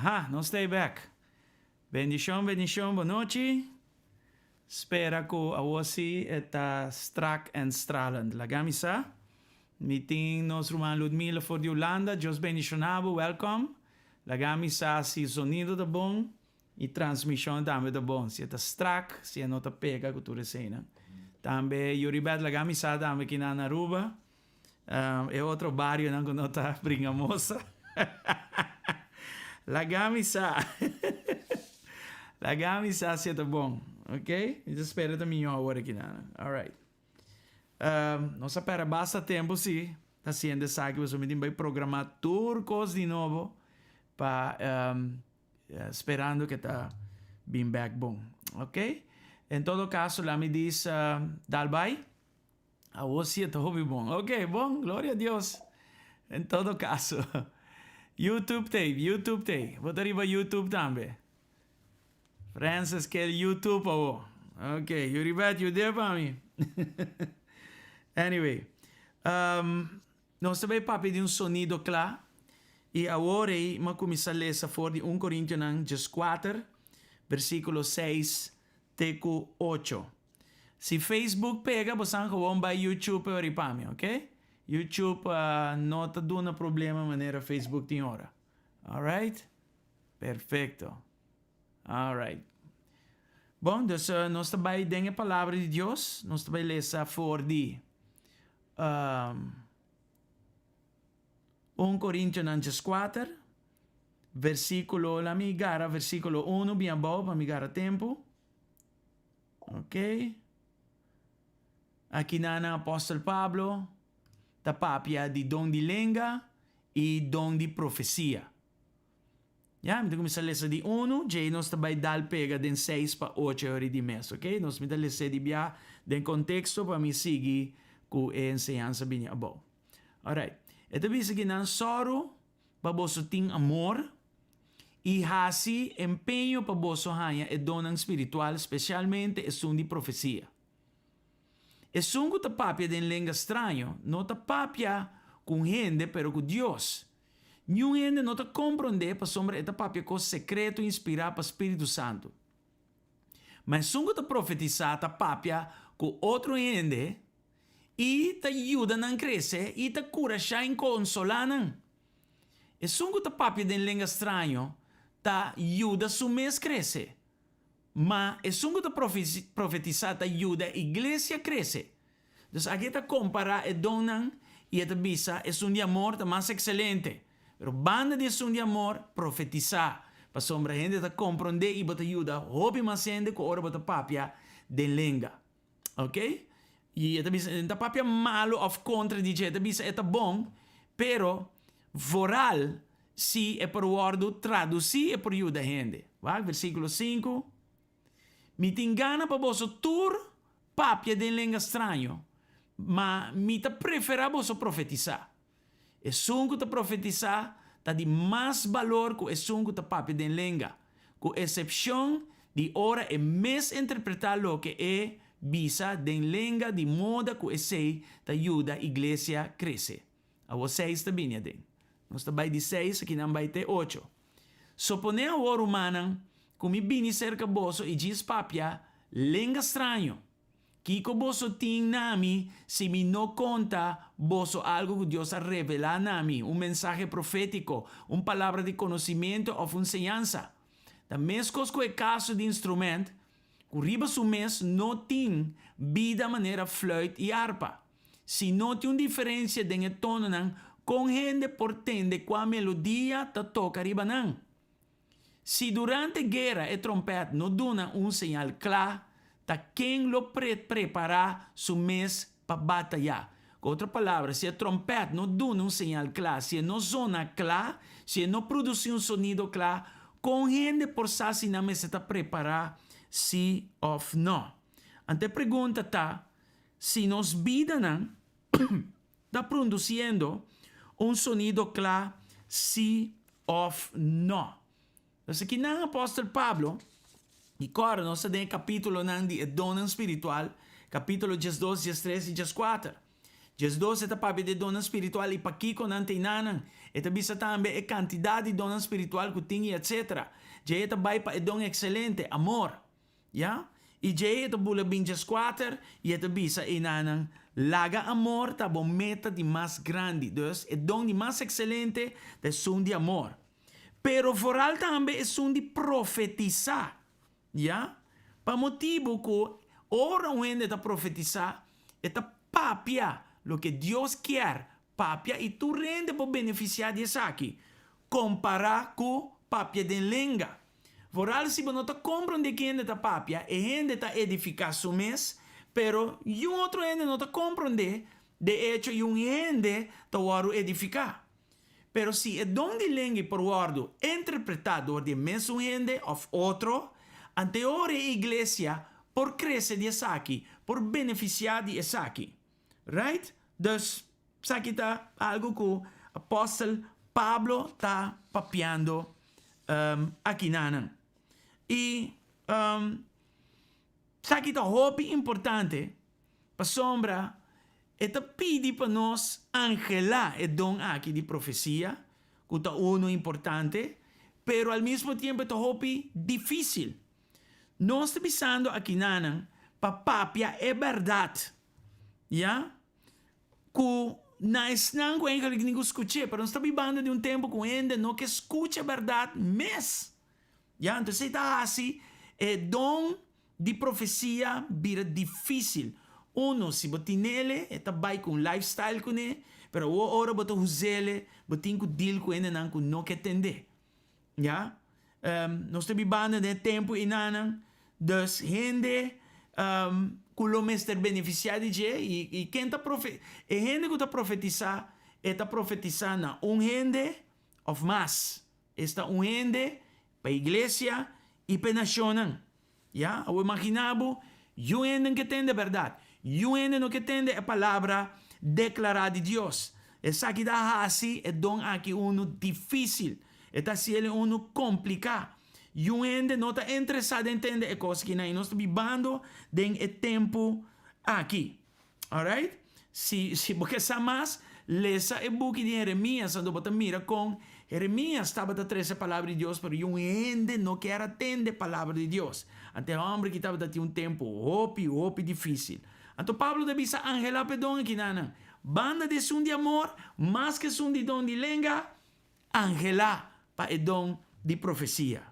Aha, nos ta e bek. Bendishon, bendishon, bon nochi. Spera ku awor si e ta strak en stralend. Laga mi sa. Mi tin nos ruman Ludmila for di Hulanda. Dios bendishoná bo. Welkom. Laga mi sa si zonido ta bon i transmishon tambe ta bon. Si e ta strak, si e no ta pega ku tur eseinan. Tambe Yuribet laga mi sa tambe kinan na Aruba. E otro barionan ku no ta bringamosa. Laga mi sa. Laga mi sa si e ta bon. Ok? Mi ta spera ta mihó awor aki nan. Alright. Nos a pèrdè basta tempu si ta hasiendo esaki pasobra mi tin bai programá tur kos di nobo pa sperando ke ta bin bèk bon. Ok? En todo kaso lami dis dal bai. Awor si e ta hopi bon. Ok, bon, gloria a Dios. En todo caso, YouTube t'ei, YouTube t'ei. Bo ta riba YouTube tambe. Francis kel YouTube awor. Ok, Yuribet, yud'é pa mi. Anyway, nos ta bay papia di un sonido cla. Y awor ei m'a cuminsa lesa for di un Corintionan 14, versiculo 6 te cu 8. Si Facebook pega bo san gewoon bai YouTube e ora pa mi, ok? YouTube no ta duna problema manera Facebook tin ora. Alright? Perfecto. Alright. Bon, dus nos ta bai den e palabra di Dios. Nos ta bai lesa for di um, 1 Corintionan 14, versículo, la mi gara versículo 1 bien abou pa mi gara tempo. Ok. Aki nan Apostel Pablo ta papia di don di lenga i don di profesia. Ya, mi ta kuminsá lesa di unu, djei nos ta bai dal pega den seis pa ocho e ora di mes, ok? Nos mi ta les'é di bia den konteksto pa mi sigui ku e enseñansa bini abou. Alright. E ta bisa ki nan sòru pa boso tin amor i hasi empeño pa boso haña e donnan spiritual, spesialmente esun di profesia. Esun ku ta papia den lenga straño no ta papia ku un hende pero ku Dios. Niun hende no ta komprondé pasobra e ta papia kos sekreto inspirá pa spiritu santu. Ma esun ku ta profetisá ta papia ku otro hende i ta yuda nan krese i ta kurashá i konsolá nan. Esun ku ta papia den lenga straño ta yuda su mes krese, ma esun ku ta profetisá ta yuda iglesia krese. Dus aki e ta kompará e donnan i e ta bisa esun di amor ta mas ekselente. Pero banda di esun di amor, profetisá, pasobra hende ta komprondé i bo ta yuda hopi mas hende ku ora bo ta papia den lenga. Ok? I e ta bisa, e no ta papia malu òf kontra di dje, e ta bisa e ta bon, pero vooral si e por wòrdu tradusí e por yuda hende. Wak versíkulo sinku, Mi tin gana pa boso tur papia den lenga straño, ma mi ta preferá boso profetisá. Esun ku ta profetisá ta di mas balor ku esun ku ta papia den lenga, ku esepshon di ora e mes interpretá loke e bisa den lenga di moda ku esei ta yuda iglesia krese. Awor seis ta bini aden. Nos ta bai di seis akinan bai te ocho. Soponé awor, rumannan, ku mi bini serka boso i djis papia lenga straño. Kiko boso tin na mi si mi no konta boso algu ku Dios a revelá na mi, un mensahe profétiko, un palabra di konosimentu òf un señansa? Ta meskos ku e kaso di instrumènt ku riba su mes no tin bida manera flùit i arpa. Si no tin un diferensia den e tononan, kon hende por tende kua melodia ta toka riba nan? Si durante guera e trompèt no duna un señal kla, ta ken lo prepará su mes pa batayá? Ku otro palabra, si e trompèt no duna un señal kla, si e no zona kla, si e no produsí un sonido kla, kon hende por sa si nan mester ta prepará sí òf nò? Anto e pregunta ta, si nos bidanan ta produsiendo un sonido kla sí òf nò. Nos aki nan apòstel Pablo, i kòrda nos ta den e kapítulonan di e donnan spiritual, kapítulo 12, 13 i 14. 12 e ta papia di e donnan spiritual i pakiko nan ta einanan. E ta bisa tambe e kantidat di donnan spiritual ku tin i etsetera. Djei e ta bai pa e don ekselente, amor. Ya? I djei e ta bula bin 14 i e ta bisa einanan, Laga amor ta bo meta di mas grandi. Dus, e don di mas ekselente ta esun di amor. Pero vooral tambe esun di profetisá. Ya, pa motibu ku ora un hende ta profetisá, e ta papia loke Dios kier papia i tur hende por benefisiá di esaki, kompará ku papia den lenga. Vooral si bo no ta komprondé ki hende ta papia, e hende ta edifiká su mes, pero yun otro hende no ta komprondé, de echo yun hende ta wòrdu edifiká. Pero si e don di lengui por wòrdu interpretá dor di e mesun hende òf otro, anteor e iglesia por krese di esaki, por benefisiá di esaki. Right? Dus, esaki ta algu ku apòstel Pablo ta papiando akinanan. I esaki ta hopi importante pasobra E ta pidi pa nos anhelá e don aki di profesia, ku ta unu importante, pero al mismo tiempo e ta hopi difísil. Nos ta bisando akinanan pa papia e bèrdat, ya, ku na esnan ku eigenlijk tin ku skuch'é, pero nos ta bibando den un tempu ku hende no ke skucha bèrdat mes. Ya, anto esei ta hasi e don di profesia bira difísil. Uno, si bo tinele, e ta bai ku un lifestyle kuné, pero awor ora bo ta huzele, bo tin ku deal ku hendenan ku no ke tendé. Ya. Nos ta bibando den e tempu einanan, dus hende ku lo mester benefisiá di dje, i ken ta profe, e hende ku ta profetisá, e ta profetisá na un hende òf mas. Esta un hende pa iglesia i pa e nashonnan. Ya, awor imaginá bo, yu hende ke tende bèrdat, yu hende no ke tende e palabra deklará di Dios. Esaki ta hasi e don aki unu difísil, e ta hasi el unu kompliká. Yu hende no ta interesá den tende e kos akinan i nos ta bibando den e tempu aki. Alright? Si, si bo ke sa mas, lesa e buki di Jeremias, anto bo ta mira kon Jeremias tabata trese palabra di Dios, pero yun hende no kier a tende palabra di Dios. Anto e hòmber aki tabata tin un tempu hopi, hopi difísil. Anto Pablo ta bisa anhelá pa e don aki na nan, Banda di esun di amor, mas ku esun di don di lenga, anhelá pa e don di profesia.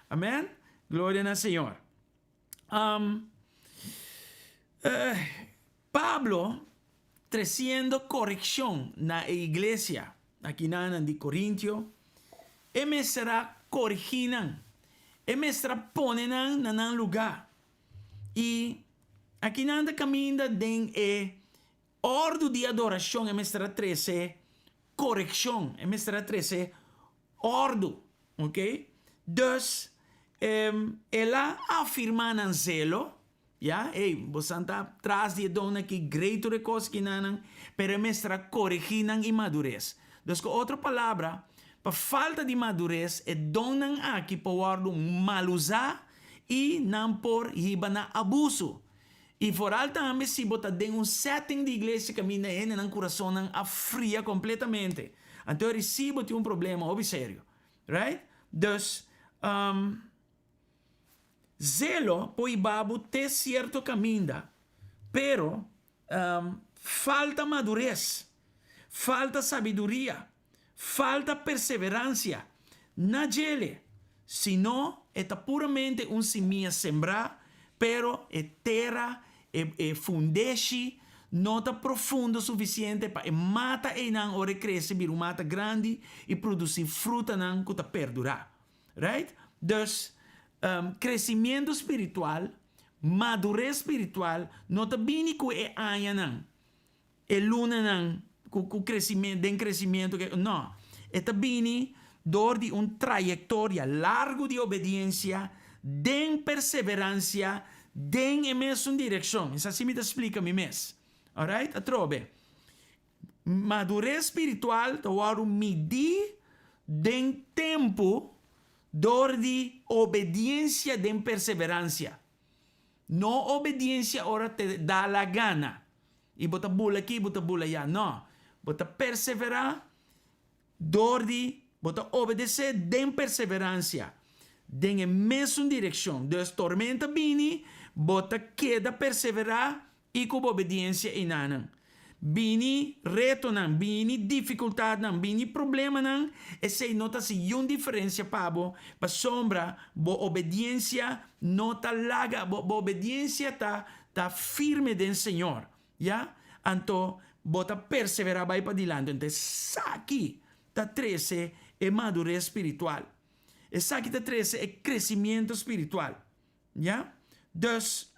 Amen? Gloria na Señor. Pablo tresiendo korekshon na e iglesia akinanan di Korintio, e mester a korigí nan, e mester a pone nan na nan lugá. I akinan ta kaminda den e òrdu di adorashon e mester a trese korekshon, e mester a trese òrdu. Ok? Dus, el a afirmá nan zelo, ya, ey, bosan ta tras di e donnan aki, grei tur e kos kinanan, pero e mester a koregí nan inmadures. Dus ku otro palabra, pa falta di madures, e donnan aki por wòrdu malusá i nan por hiba na abusu. I foral tambe si bo ta den un setting di iglesia kaminda hende nan kurasonnan a fria kompletamente. Anto e risibo tin un problema hopi serio. Right? Dus, zelo por hiba bo te sierto kaminda, pero falta madures, falta sabiduria, falta perseveransia na djele. Si no, e ta puramente un simia sembrá, pero e tera, e e fundeshi, no ta profundo sufisiente pa e mata einan ora e krese bira un mata grandi i produsí frutanan ku ta perdurá. Right? Dus, kresimiento spiritual, madures spiritual, no ta bini ku e añanan. E lunanan ku ku kresimentu den kresimentu ke no. E ta bini dor di un trayektoria largu di obediensia den perseveransia den e mesun direkshon. Esaki mi ta splika mi mes. Alright? Atrobe. Madures spiritual ta wòrdu midí den tempu dor di obediensia den perseveransia. No obediensia ora te da la gana. I bo ta bula aki, bo ta bula aya. No. Bo ta perseverá dor di bo ta obedesé den perseveransia, den e mesun direkshon. Dus tormenta bini, bo ta keda perseverá I ku bo obediensia einanan. Bini retonan, bini difikultatnan, bini problemanan, esei no ta hasi yun diferensia pa bo, pasobra bo obediensia no ta laga, bo bo obediensia ta ta firme den Señor, ya. Anto bo ta perseverá bai padilanti. Anto esaki ta trese e madures spiritual. Esaki ta trese e kresimiento spiritual, ya. Dus,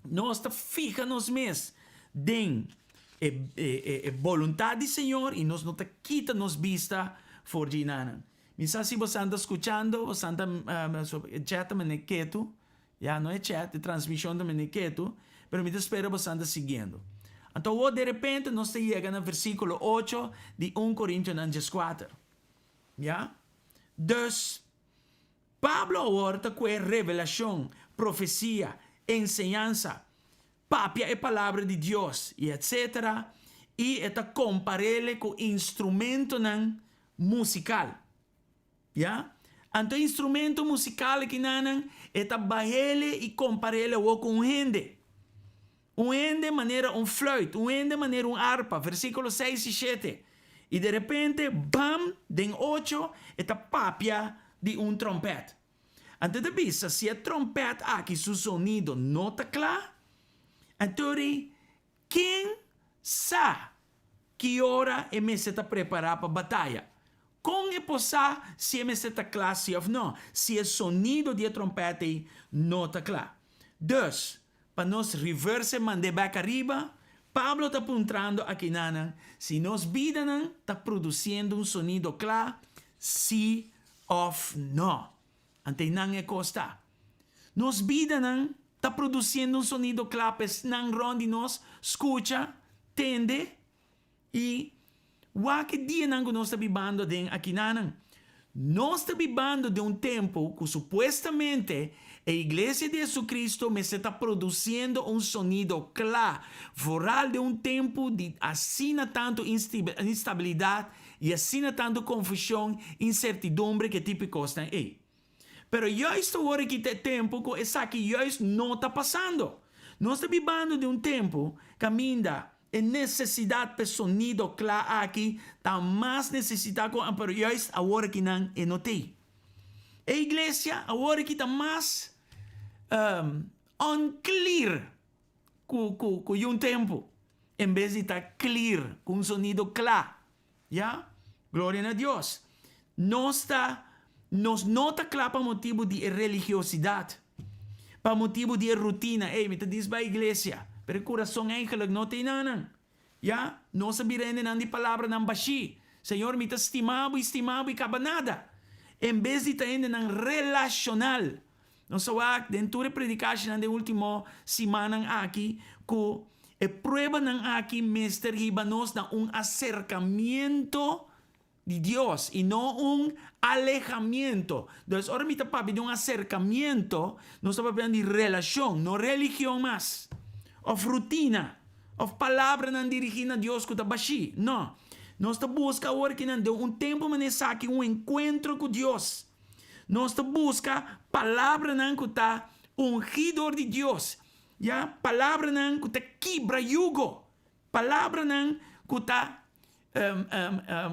Nos ta fiha nos mes den e boluntat di Señor i nos no ta kita nos bista for dje inanan. Mi sa si bosan ta skuchando, bosan ta, e chat ta mene ketu, ya no e chat, e transmishon ta mene ketu, pero mi ta spera bosan ta siguiendo. Anto awor derepente nos ta yega na versíkulo ocho di un Korintionan dieskuater. Ya? Dus. Pablo awor ta kue revelashon, profesia, enseñansa, papia e palabra di Dios i etsetera i e ta kompar'ele ku instrumentonan musikal. Ya? Anto e instrumento musikal akinanan e ta bah'ele i kompar'ele awor ku un hende. Un hende manera un fluit, un hende manera un arpa, versíkulo seis i shete. I derepente, bam, den ocho, e ta papia di un tròmpèt. Anto e ta bisa, si e tròmpèt aki su zonido no ta kla, anto ri ken sa ki ora e mester ta prepará pa bataya? Kon e por sa si e mester ta kla si òf nò, si e sonido di e tròmpèt ei no ta kla? Dus, Pa nos reverse mand'é bek ariba, Pablo ta puntrando akinanan si nos bidanan ta produciendo un sonido kla, sí òf nò. Ante einan e kos ta. Nos bidanan ta produciendo un sonido kla pa esnan rònt di nos skucha, tende I wak e dianan ku nos ta bibando aden akinanan. Nos ta bibando den un tempu ku supuestamente e Iglesia di Jesucristo mester ta produsiendo un sonido kla, vooral den un tempu di asina tantu instabilidat i asina tantu konfushon, insertidumbre ku e tipo di kosnan ei. Pero juist awor aki ta e tempu ku esaki juist no ta pasando. Nos ta bibando den un tempu kaminda e nesesidat p'e sonido kla aki ta mas nesesitá ku pero juist awor aki nan e no t'ei. E iglesia awor aki ta mas unclear ku ku yun tempu en bes di ta clear ku un sonido kla. Ya, gloria na Dios. Nos ta, nos no ta kla pa motibu di e religiosidat, pa motibu di e rutina, ey, mi ta dis bai iglesia, pero e kurason eigenlijk no ta einanan. Ya, nos a bira hendenan di palabranan bashí. Señor, mi ta stima bo i stima bo i kaba nada. En bes di ta hendenan relashonal. Nos a wak den tur e predikashinan den ultimo simannan aki ku e pruebanan aki mester hiba nos na un aserkamiento di Dios i no un alehamiento. Dus ora mi ta papia di un aserkamiento, nos ta papiando di relashon, no religion mas, òf rutina, òf palabranan dirigí na Dios ku ta bashí. No. Nos ta buska awor kinan den un tempu manera esaki un enkuentro ku Dios. Nos ta buska palabranan ku ta ungí dor di Dios, ya, palabranan ku ta kibra yugo, palabranan ku ta,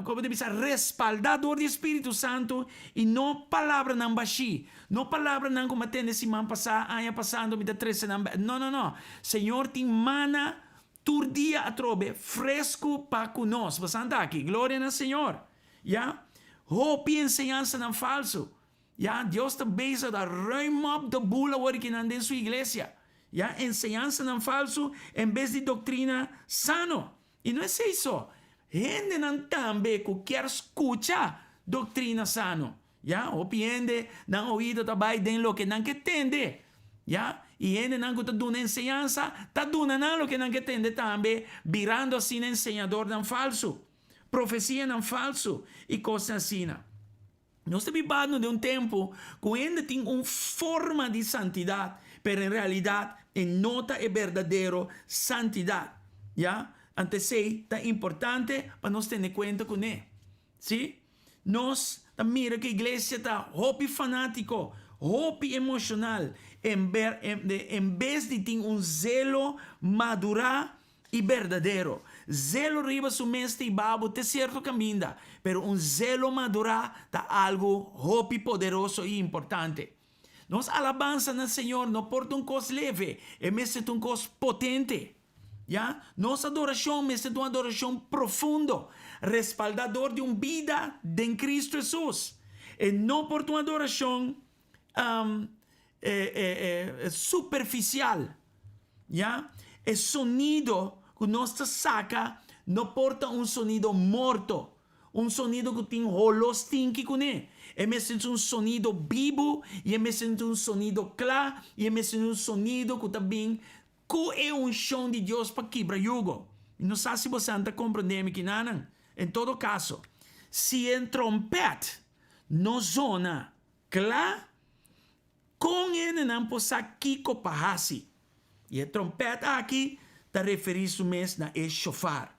komo ta bisa, respaldá dor di e Spiritu Santu i no palabranan bashí, no palabranan ku mi a tende siman pasá, aña pasá, anto mi ta trese nan bèk. No, no, no. Señor tin mana tur dia atrobe fresku pa ku nos. Basanta aki. Gloria na Señor. Ya, hopi enseñansanan falso. Ya, Dios ta bezig ta ruim op de boel awor kinan den su iglesia. Ya, enseñansanan falso en bes di doctrina sano. Y no esey so, hendenan tambe cu kier scucha doctrina sano. Ya, hopi hende nan oido ta bay den loke nan ke tende. Ya, y hendenan cu ta duna enseñansa ta duna nan loke nan ke tende tambe, birando asina enseñadornan falso. Profesianan falsu i kosnan asina. Nos ta bibando den un tempu ku hende tin un forma di santidat, pero en realidat e no ta e berdadero santidat. Ya? Anto esei ta importante pa nos tene kuenta kuné. Sí, nos ta mira ku iglesia ta hopi fanátiko, hopi emoshonal, en en bes di tin un zelo madurá i berdadero. Zelo riba su mes ta hiba bo te sierto kaminda, pero un zelo madurá ta algu hopi poderoso i importante. Nos alabansa na Señor no por ta un kos leve, e mester ta un kos potente. Ya, nos adorashon mester ta un adorashon profundo, respaldá dor di un bida den Cristo Hesus. E no por ta un adorashon superfisial. Ya, e sonido ku nos ta saka no por ta un sonido morto, un sonido ku tin holo stinki kuné. E mester ta un sonido bibu i e mester ta un sonido kla i e mester ta un sonido ku ta bin Ku e unshon di Dios pa kibra yugo. Mi no sa si bosan ta komprendé mi kinanan. En todo kaso, si e trompèt no zona kla, kon hendenan por sa kiko pa hasi? I e trompèt aki ta referí su mes na e shofar.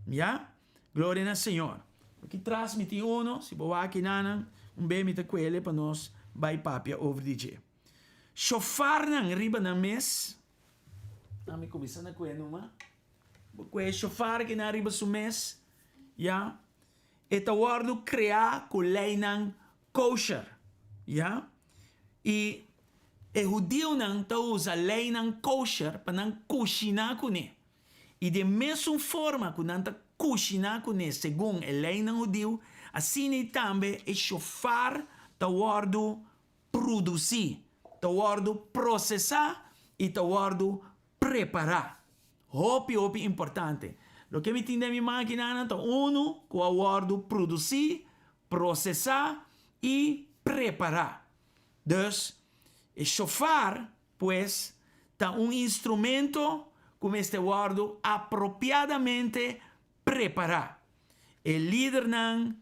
Ya? Gloria na Señor. Aki tras mi tin uno, si bo wak kinanan, un be mi ta kuele pa nos bai papia over di dje. Shofarnan riba nan mes. Na mi kuminsá na kue numa. Bo kue shofar kinan riba su mes, ya. E ta wòrdu kreá ku leinan kosher, ya. I e hudiunan ta usa leinan kosher pa nan kushiná kuné. I den mesun forma ku nan ta kushiná kuné segun e leinan hudiu, asina i tambe e shofar ta wòrdu produsí, ta wòrdu prosesá i ta wòrdu prepará. Hopi, hopi importante. Loke mi tin den mi mákinanan ta unu ku a wòrdu produsí, prosesá i prepará. Dus, e shofar, pues, ta un instrumento ku mester wòrdu apropiadamente prepará. E lidernan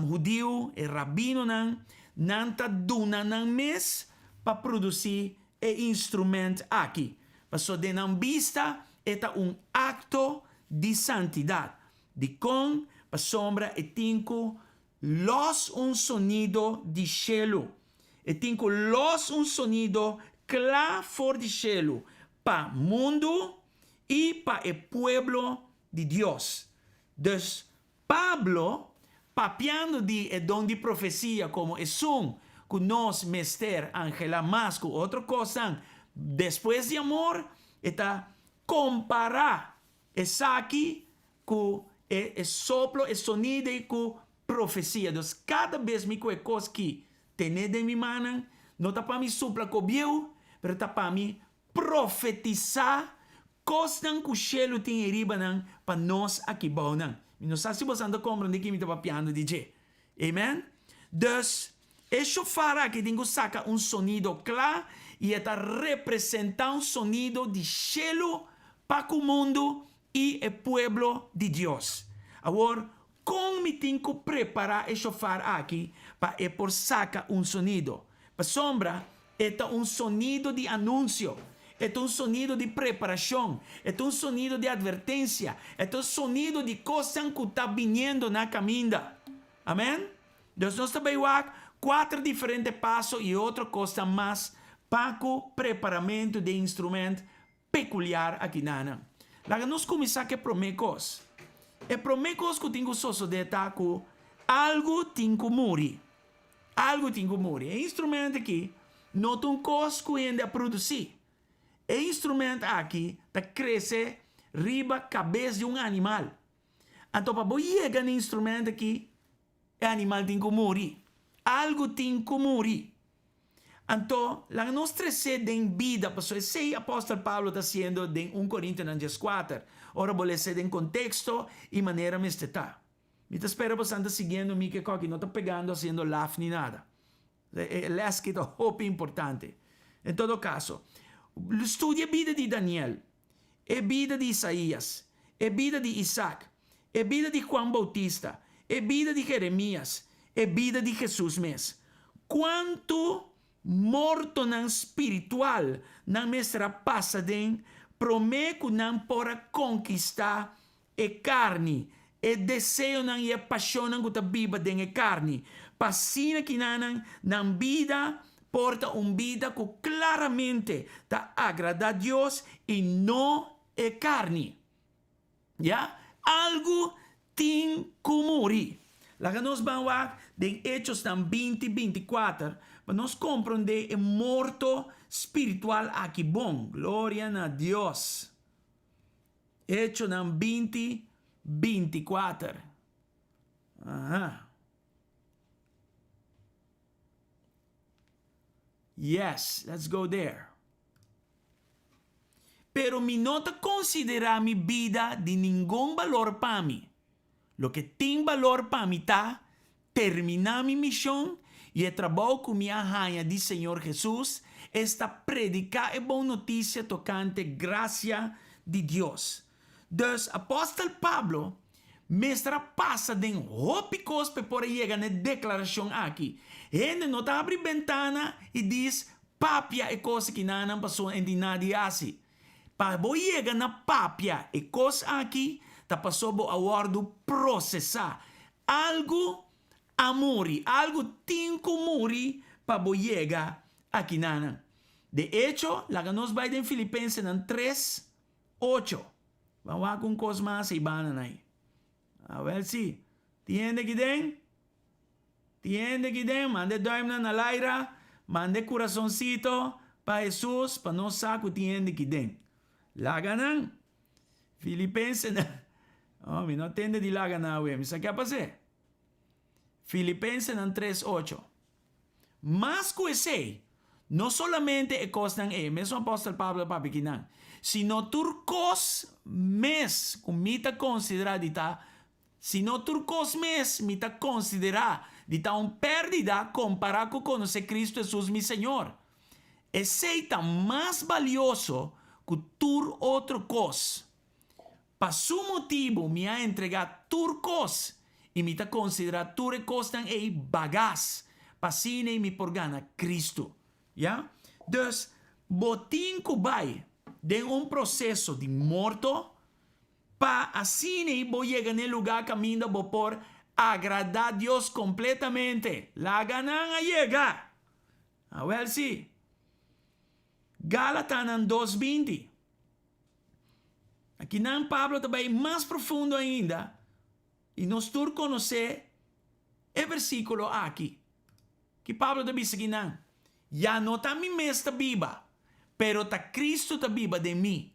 hudiu, e rabinonan, nan ta duna nan mes pa produsí e instrument aki, pasobra den nan bista e ta un akto di santidat. Dikon? Pasobra e tin ku lòs un sonido di shelu. E tin ku lòs un sonido kla for di shelu pa mundu i pa e pueblo di Dios. Dus, Pablo, papiando di e don di profesia komo esun ku nos mester anhelá mas ku otro kosnan despues di amor, e ta kompará esaki ku e soplo, e sonido ei ku profesia. Dus, kada bes mi ku e kos ki tene den mi mannan, no ta pa mi supla ku bieu, pero ta pa mi Profetisá kosnan ku shelu tin ei riba nan pa nos aki bou nan. Mi no sa si bosan ta komprendé ki mi ta papiando di dje. Amen? Dus, e shofar aki tin ku saka un sonido kla i e ta representá un sonido di shelu pa ku mundu i e pueblo di Dios. Awor, kon mi tin ku prepará e shofar aki pa e por saka un sonido? Pasobra e ta un sonido di anunsio, e ta un sonido di preparashon, e ta un sonido di atvertensia, e ta un sonido di kosnan ku ta biniendo na kaminda. Amen? Dus nos ta bai wak kuater diferente paso i otro kosnan mas pa ku preparamentu di e instrument pekuliar akinanan. Laga nos kuminsá ku e promé kos. E promé kos ku tin ku sosodé ta ku algu tin ku muri. Algu tin ku muri. E instrumènt aki no ta un kos ku hende a produsí. E instrumènt aki ta krese riba kabes di un animal. Anto pa bo yega na e instrumènt aki, e animal tin ku muri. Algu tin ku muri. Anto, laga nos tres'é den bida, pasobra esei apòstel Pablo ta hasiendo den un Korintionan dieskuater, ora bo les'é den konteksto i manera mester ta. Mi ta spera bosan ta siguiendo mi ke koki no ta pegando hasiendo laf ni nada. E les ki ta hopi importante. En todo kaso, studia bida di Daniel, e bida di Isaías, e bida di Isaac, e bida di Juan Bautista, e bida di Jeremías, e bida di Hesus mes. Kuantu. mortonan spiritual nan mester a pasa den promé ku nan por a konkistá e karni, e deseonan i e pashonnan ku ta biba den e karni, pa asina kinanan nan bida por ta un bida ku klaramente ta agradá Dios i no e karni. Ya, algu tin ku muri. Laga nos ban wak den Hechosnan binti, binti kuater pa nos komprondé e morto spiritual aki bon. Gloria na Dios! Echonan binti, 24. Aha. Yes, let's go there. Pero mi no ta konsiderá mi bida di ningun balor pa mi. Loke tin balor pa mi ta terminá mi mishon i e trabou ku mi a haña di Señor Hesus, esta prediká e bon notisia tokante grasia di Dios. Dus apòstel Pablo mester a pasa den hopi kos pa e por a yega na e deklarashon aki. Hende no ta habri bentana i dis, Papia e kos aki na nan pasobra e tin nada di hasi. Pa bo yega na papia e kos aki ta paso bo a wòrdu prosesá. Algu a muri, algu tin ku muri pa bo yega akinanan. De echo, laga nos bai den Filipensenan tres, ocho. Ban wak un kos mas ei banda nan ei. Awèl si, tin hende aki den? Tin hende ki den, manda e duimnan na laira, manda e kurasoncito pa Hesus pa nos sa ku tin hende ki den. Laga nan. Filipensenan, oh mi no tende di laga nan awe, mi sa ke a pas'é. Filipensenan tres ocho. Mas ku esei, no solamente e kosnan ei, mesun apòstel Pablo a papia kinan, sino tur kos mes ku mi ta konsiderá di ta Si no tur kos mes mi ta konsiderá di ta un pèrdida kompará ku konosé Kristu Hesus mi Señor. Esei ta mas balioso ku tur otro kos. Pa su motibu mi a entregá tur kos i mi ta konsiderá tur e kosnan ei bagas, pa asina ei mi por gana Kristu. Ya? Dus, bo tin ku bai den un proseso di morto Pa asina bo yega n'e lugá kaminda bo por agradá Dios kompletamente. Laga nan a yega! Awèl sí. Galatanan dos 20. Akinan Pablo ta bai mas profundo ainda i nos tur konosé e versíkulo aki. Ki Pablo ta bisa kinan? Ya no ta mi mes ta biba, pero ta Kristu ta biba den mi.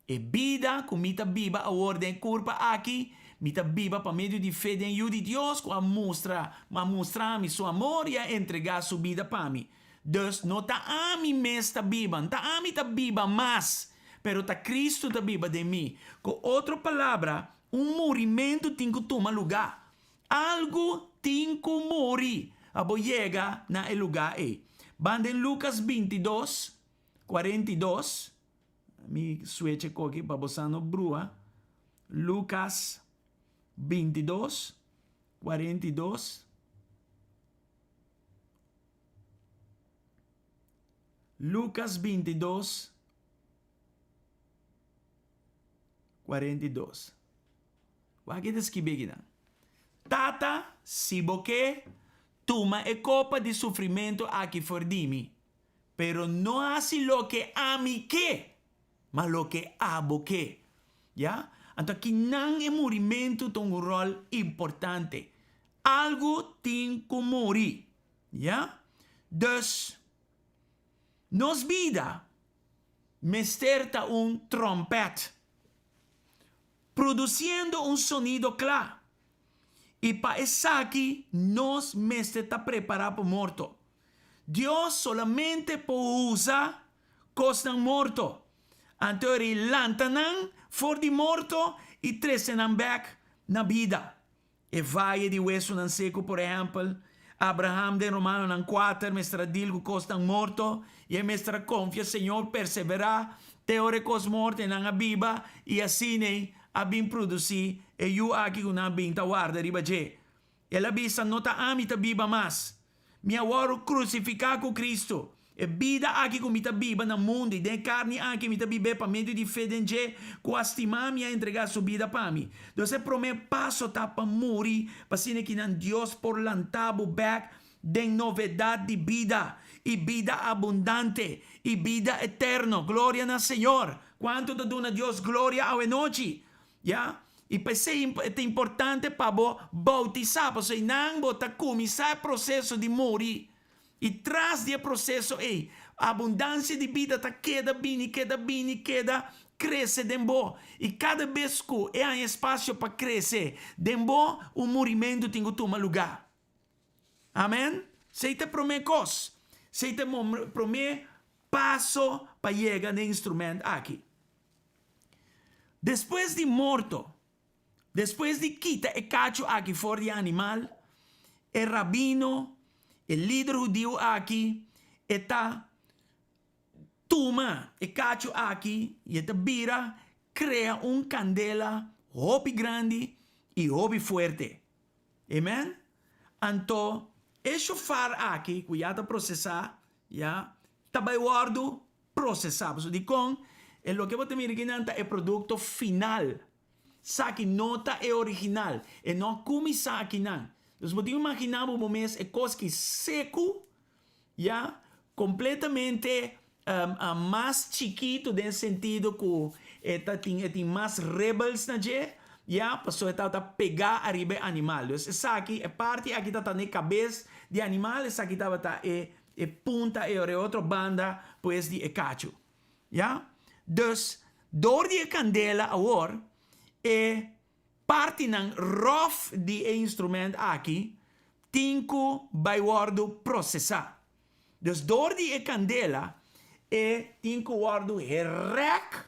E bida ku mi ta biba awor den e kurpa aki, mi ta biba pa medio di fe den Yu di Dios ku a mustra a mustra mi su amor i a entregá su bida pa mi. Dus, no ta ami mes ta biba, no ta ami ta biba mas, pero ta Kristu ta biba den mi. Ku otro palabra, un murimentu tin ku tuma lugá. Algu tin ku muri pa bo yega na e lugá ei. Ban den Lukas 22, 42. Mi switch e koki pa bo sa no brua. Lucas 22, 42. Lucas 22, 42. Wak e ta skibi akinan. Tata, si bo ke, tuma e kopa di sufrimentu aki for di mi. Pero no hasi loke ami ke, ma loke abo ke. Ya? Anto akinan e murimentu ta un ròl importante. Algu tin ku muri. Ya? Dus, nos bida mester ta un tròmpèt, produsiendo un sonido kla. I pa esaki nos mester ta prepará pa morto. Dios solamente por usa kosnan morto. Anto e lanta nan for di morto i trese nan bèk na bida. E vaye di wesunan seku, por ehèmpel, Abraham den Romanonan kuater mester a dil ku kosnan morto i e mester a konfia Señor, perseverá te ora e kos morto i nan a biba i asina a bin produsí e yu aki ku nan a bin ta warda riba dje. El a bisa, No ta ami ta biba mas. Mi a wòrdu krusifiká ku Kristu. E bida aki ku mi ta biba na mundu i den e karni aki mi ta bib'é pa medio di fe den dje ku a stima mi i a entregá su bida pa mi. Dus e promé paso ta pa muri pa asina kinan Dios por lanta bo bèk den novedat di bida i bida abundante i bida eterno. Gloria na Señor! Kuantu ta duna Dios gloria awenochi? Ya, i p'esei e ta importante pa bo boutisá, pasobra einan bo ta kuminsá e proseso di muri. I tras di e proseso ei, abundansia di bida ta keda bini, keda bini, keda krese den bo. I kada bes ku e haña espasio pa krese den bo, un murimentu tin ku tuma lugá. Amen. Esei ta e promé kos. Esei ta e promé paso pa yega na e instrument aki. Despues di morto, despues di kita e kachu aki for di e animal, e rabino, e lider hudiu aki, e ta tuma e kachu aki i e ta bira krea un kandela hopi grandi i hopi fuerte. Amen? Anto e shofar aki ku ya ta prosesá, ya, ta bai wòrdu prosesá. Pasobra dikon? E loke bo ta mira akinan ta e produkto final. Esaki no ta e original. E no a kuminsá akinan. Dus bo tin ku imaginá bo bo mes e kos ki seku, ya, kompletamente mas chikitu den sentido ku e ta tin e tin mas ribbels na dje, ya, pasobra e tabata pegá ariba e animal. Dus esaki, e parti aki tabata na e kabes di e animal, esaki tabata e e punta e ora e otro banda pues di e kachu. Ya. Dus dor di e kandela awor e partinan ròf di e instrument aki tin ku bai wòrdu prosesá. Dus dor di e kandela e tin ku wòrdu herèk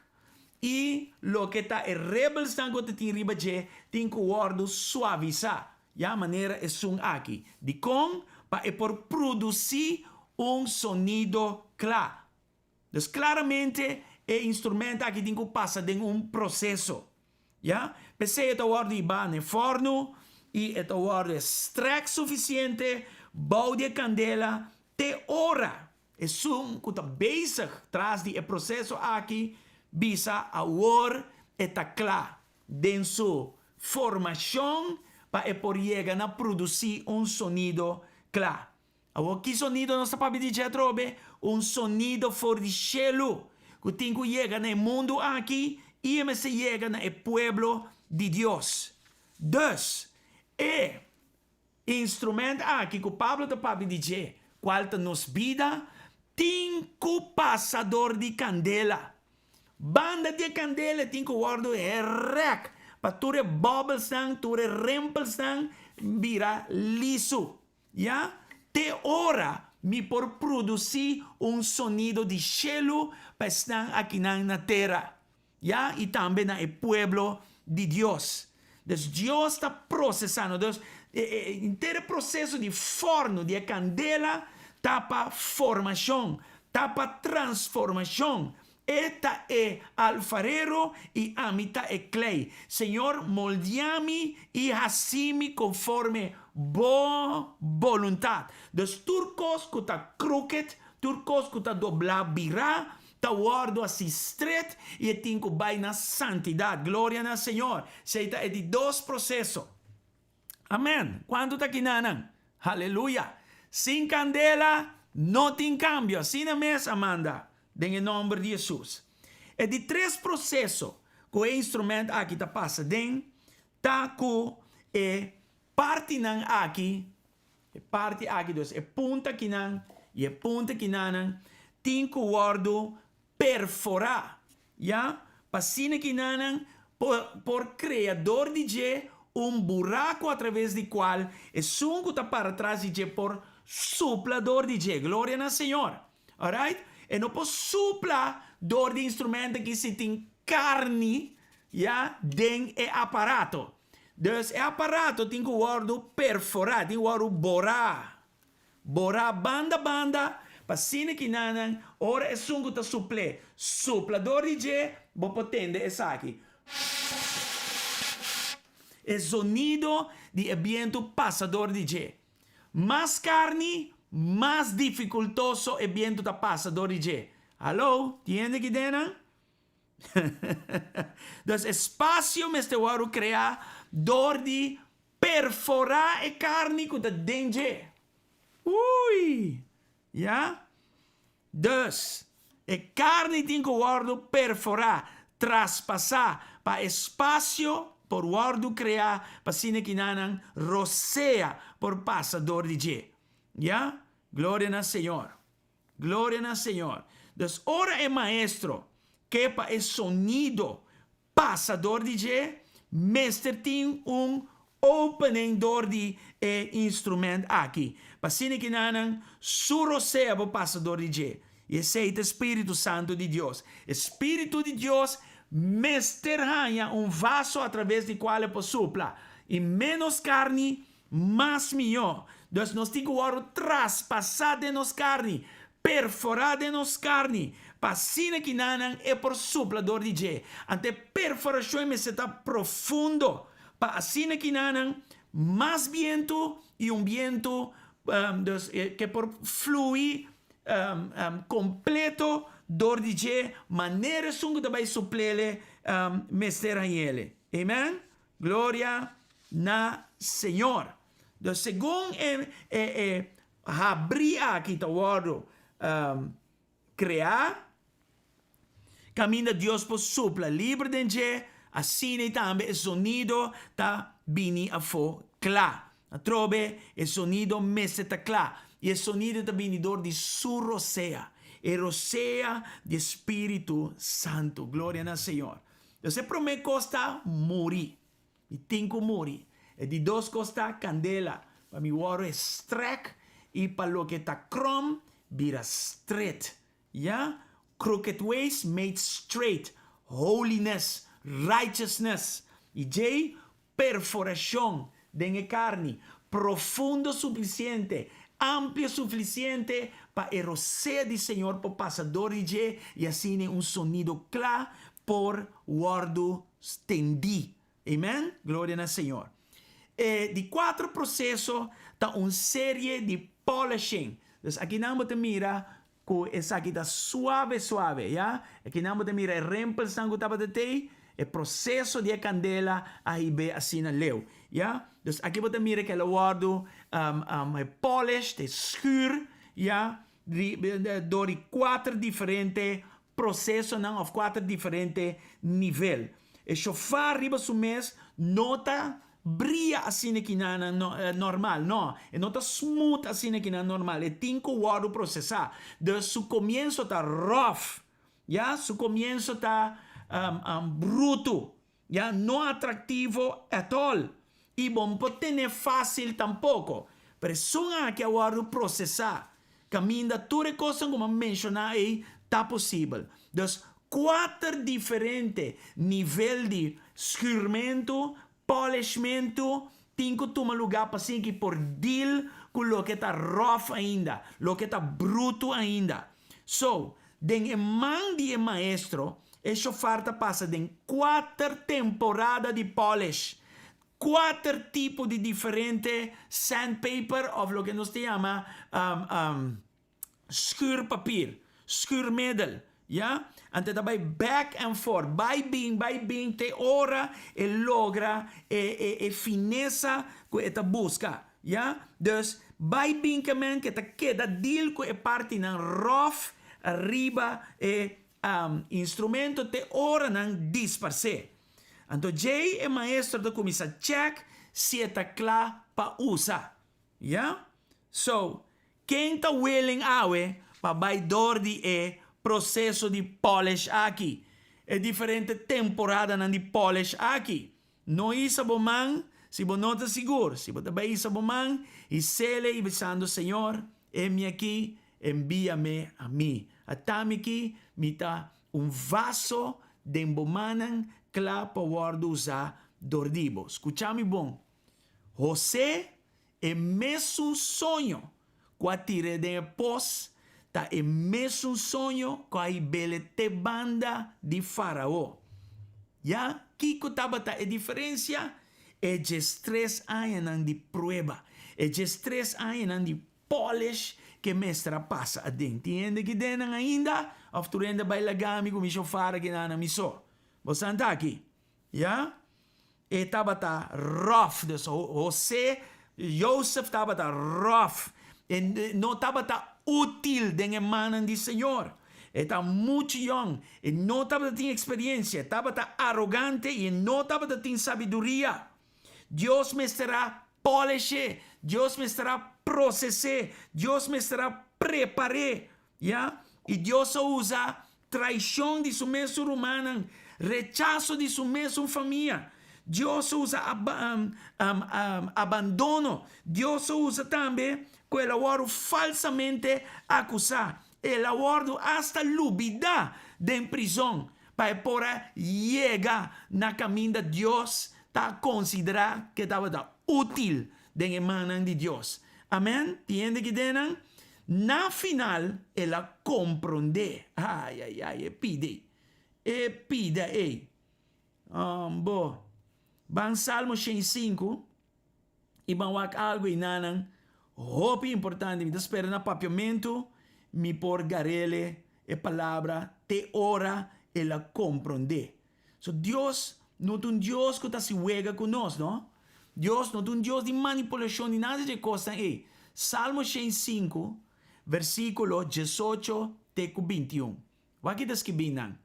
i loke ta e rebelsnan ku ta tin riba dje tin ku wòrdu suavisá, ya manera esun aki. Dikon? Pa e por produsí un sonido kla. Dus klaramente e instrument aki tin ku pasa den un proseso. Ya, p'esei e ta wòrdu hibá na e fòrnu i e ta wòrdu e strèk sufisiente bou di e kandela te ora esun ku ta bezig tras di e proseso aki bisa awor e ta kla den su formashon pa e por yega na produsí un sonido kla. Awor ki sonido nos ta papia di dje atrobe? Un sonido for di shelu ku tin ku yega na e mundu aki i e mester yega na e pueblo di Dios. Dus, e instrument aki ku Pablo ta papia di dje, kual ta nos bida, tin ku pasa dor di kandela. Banda di e kandela e tin ku wòrdu herèk pa tur e bòbelsnan, tur e rempelsnan bira lisu. Ya, te ora mi por producí un sonido di shelu pa esnan akinan na tera, ya, i tambe na e pueblo di Dios. Dus Dios ta procesá nos. Dus e e henter e proceso di forno di e candela ta pa formacion, ta pa transformacion. E ta e alfarero i ami ta e klei. Señor, moldia mi i hasi mi konforme Bo boluntat. Dus tur kos ku ta crooked, tur kos ku ta doblá birá, ta wòrdu hasi stret i e tin ku bai na santidat. Gloria na Señor. Esei ta e di dos proseso. Amen! Kuantu ta kinanan? Haleluya! Sin kandela no tin kambio. Asina mes, Amanda, den e nòmber di Hesus. E di tres proseso ku e instrument aki ta pasa den ta ku e partinan aki, e parti aki, dus e punta kinan i e punta kinanan tin ku wòrdu perforá, ya, pa asina kinanan por por krea dor di dje un buraku atraves di kual esun ku ta para tras di dje por supla dor di dje. Gloria na Señor. Alright? E no por supla dor di instrumento aki si tin karni, ya, den e aparato. Dus e aparato tin ku wòrdu perforá, tin ku wòrdu borá. Borá banda banda pa asina ki nannan ora esun ku ta supl'é supla dor di dje, bo por tende esaki. E zonido di e bientu pasa dor di dje. Mas karni, mas difikultoso e bientu ta pasa dor di dje. Hallo, tin hende ki den nan? Dus e spasio mester wòrdu kreá dor di perforá e karni ku ta den dje. Ui! Ya? Dus, e karni tin ku wòrdu perforá, traspasá, pa e spasio por wòrdu kreá pa asina kinanan rosea por pasa dor di dje. Ya? Gloria na Señor. Gloria na Señor. Dus ora e maestro ke pa e sonido pasa dor di dje, mester tin un opening dor di e instrument aki, pa asina kinanan su rosea por pasa dor di dje. I esei ta e Spiritu Santu di Dios. E Spiritu di Dios mester haña un vaso atraves di kual e por supla. I ménos karni, mas mihó. Dus nos tin ku wòrdu traspasá den nos karni, perforá den nos karni, pa asina kinanan e por supla dor di dje. Anto e perforashon ei mester ta profundo, pa asina kinanan mas bientu i un bientu dus ke por flui kompleto dor di dje, manera esun ku ta bai supl'ele mester hañ'ele. Amen. Gloria na Señor. Dus segun e e e habrí aki ta wòrdu kreá, kaminda Dios por supla liber den dje, asina i tambe e sonido ta bini afó kla. Atrobe e sonido mester ta kla, i e sonido ta bini dor di Su rosea, e rosea di e Spiritu Santu. Gloria na Señor. Dus e promé kos ta muri. Mi tin ku muri. E di dos kos ta kandela, pa mi wòrdu e strèk i pa loke ta krom bira stret. Ya? Crooked ways made straight, holiness, righteousness. I djei perforashon den e karni, profundo sufisiente, amplio sufisiente pa e rosea di Señor por pasa dor di dje i asina un sonido kla por wòrdu stendí. Amen? Gloria na Señor. E di kuater proseso ta un serie di polishing. Dus akinan bo ta mira Ku esaki ta suave suave, ya. Akinan bo ta mira e rempelsnan ku tabata tei, e proseso di e kandela a hib'é asina leu, ya. Dus aki bo ta mira ku el a wòrdu polished, e schuur, ya, di dor di kuater diferente prosesonan òf kuater diferente nivel. E shofar riba su mes no ta bria asina ki nan normal, no, e no ta smooth asina ki nan normal, e tin ku wòrdu prosesá. Dus su komienso ta rough, ya, su komienso ta brutu, ya, no atraktivo at all. I bo no por ten'é fásil tampoko. Pero esun aki a wòrdu prosesá, kaminda tur e kosnan ku mi a menshoná ei ta posibel. Dus kuater diferente nivel di schuurmentu, polishmentu, tin ku tuma lugá pa asina ki por deal ku loke ta ròf ainda, loke ta brutu ainda. So, den e man di e maestro, e shofar ta pasa den kuater temporada di polish, kuater tipo di diferente sandpaper òf loke nos ta yama schuurpapier, schuurmiddel, ya. Anto e ta bai back and forth, bai bin, bai bin te ora e logra e e e finesa ku e ta buska, ya. Dus bai bin ke men ke ta keda deal ku e partinan rof riba e instrumento te ora nan disparsé. Anto djei e maestro ta kuminsá check si e ta kla pa usa, ya. So, Ken ta willing awe pa bai dor di e proseso di polish aki? E diferente temporadanan di polish aki. No hisa bo man si bo no ta sigur. Si bo ta bai hisa bo man, his'ele i bisando, Señor, e mi aki, enbia-me ami. Ata mi aki, mi ta un vaso den bo mannan kla pa wòrdu usá dor di bo. Skucha mi bon. José E mesun soño ku a tir'é den e pos ta e mesun soño ku a hib'é te banda di Farao. Ya, kiko tabata e diferensia? E djestres añanan di prueba, e djestres añanan di. polish ku e mester a pasa aden. Tin hende ki den nan ainda òf tur hende a bai laga mi ku mi shofar aki nan na mi so? Bosan ta aki? Ya? E tabata ròf. Dus Hosé, Josef tabata ròf. E no tabata útil den e mannan di Señor. E ta muchu yòn. E no tabata tin eksperensia. E tabata arogante i e no tabata tin sabiduria. Dios mester a polish'é. Dios mester a proses'é. Dios mester a prepar'é. Ya, i Dios a usa traishon di su mesun rumannan, rechaso di su mesun famia. Dios a usa abandono. Dios a usa tambe ku el a wòrdu falsamente akusá. El a wòrdu asta lubidá den prizon pa e por a yega na kaminda Dios ta konsiderá ku e tabata útil den e mannan di Dios. Amèn. Tin hende ki den nan? Na final el a komprondé. Ai, ai, ai, e pida ei. E pida ei. Um, bo. Ban Salmo 105 i ban wak algu einanan hopi importante. Mi ta spera na papiamentu mi por garele e palabra te ora el a komprondé. So Dios no ta un Dios ku ta hasi wega ku nos, no. Dios no ta un Dios di manipulashon ni nada di e kosnan ei. Salmo 105, versíkulo 18 te ku 21. Wak ki ta skibí nan.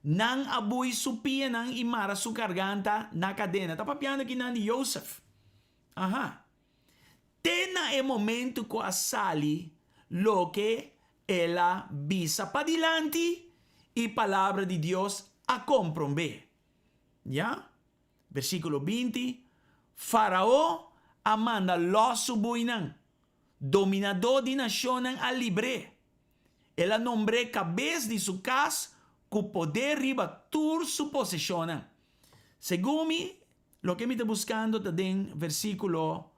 Nan a bui su pianan i mara su garganta na kadena. Ta papiando akinan di Josef. Aha. Te na e momento ku a sali loke el a bisa padilanti i palabra di Dios a komprombé. Ya. Versíkulo 20, Farao a manda lòs su buinan, dominadó di nashonnan a libr'é. El a nombr'é kabes di su kas ku poder riba tur su poseshonnan. Segun mi, loke mi ta buskando ta den versíkulo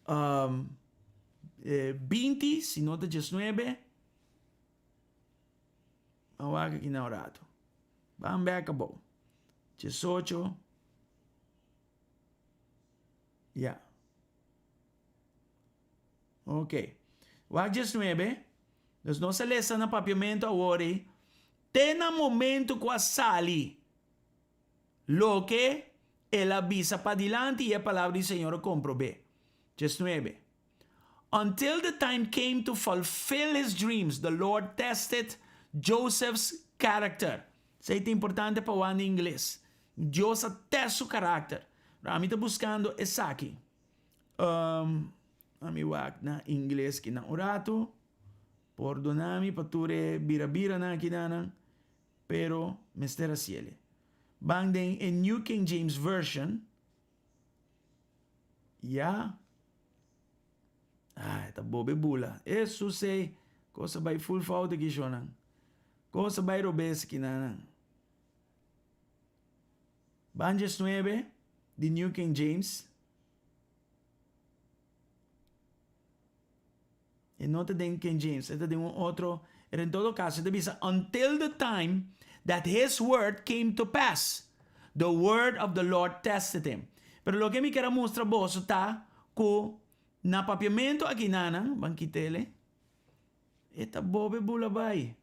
20, si no ta 19. Ban wak aki na un ratu. Ban bek abou. 18. Ya. Ok. Wak 19. Dus nos a lesa na papiamento awor ei. Te na momento ku a sali loke el a bisa padilanti i e palabra di Señor a komprob'é. 19. Until the time came to fulfill his dreams, the Lord tested Joseph's character. Esei ta importante pa wak na ingles. Dios a test su karakter. Ami ta buskando esaki. Um, ami wak na ingles ki na un ratu. Pordona mi pa tur e bira-biranan akinanan, pero mester hasiele. Ban den e New King James Version. Ya. Ah, e ta bobe bula. Hesus ei, kos a bai full fout aki shonnan. Kos a bai robes aki nan. Ban 19 di New King James. E no ta den King James, e ta den un otro. Pero en todo caso, e ta bisa, until the time that his word came to pass, the word of the Lord tested him. Pero loke mi kier a mustra boso ta ku na papiamentu aki nanan, ban kit'ele, e ta bobe bula bai.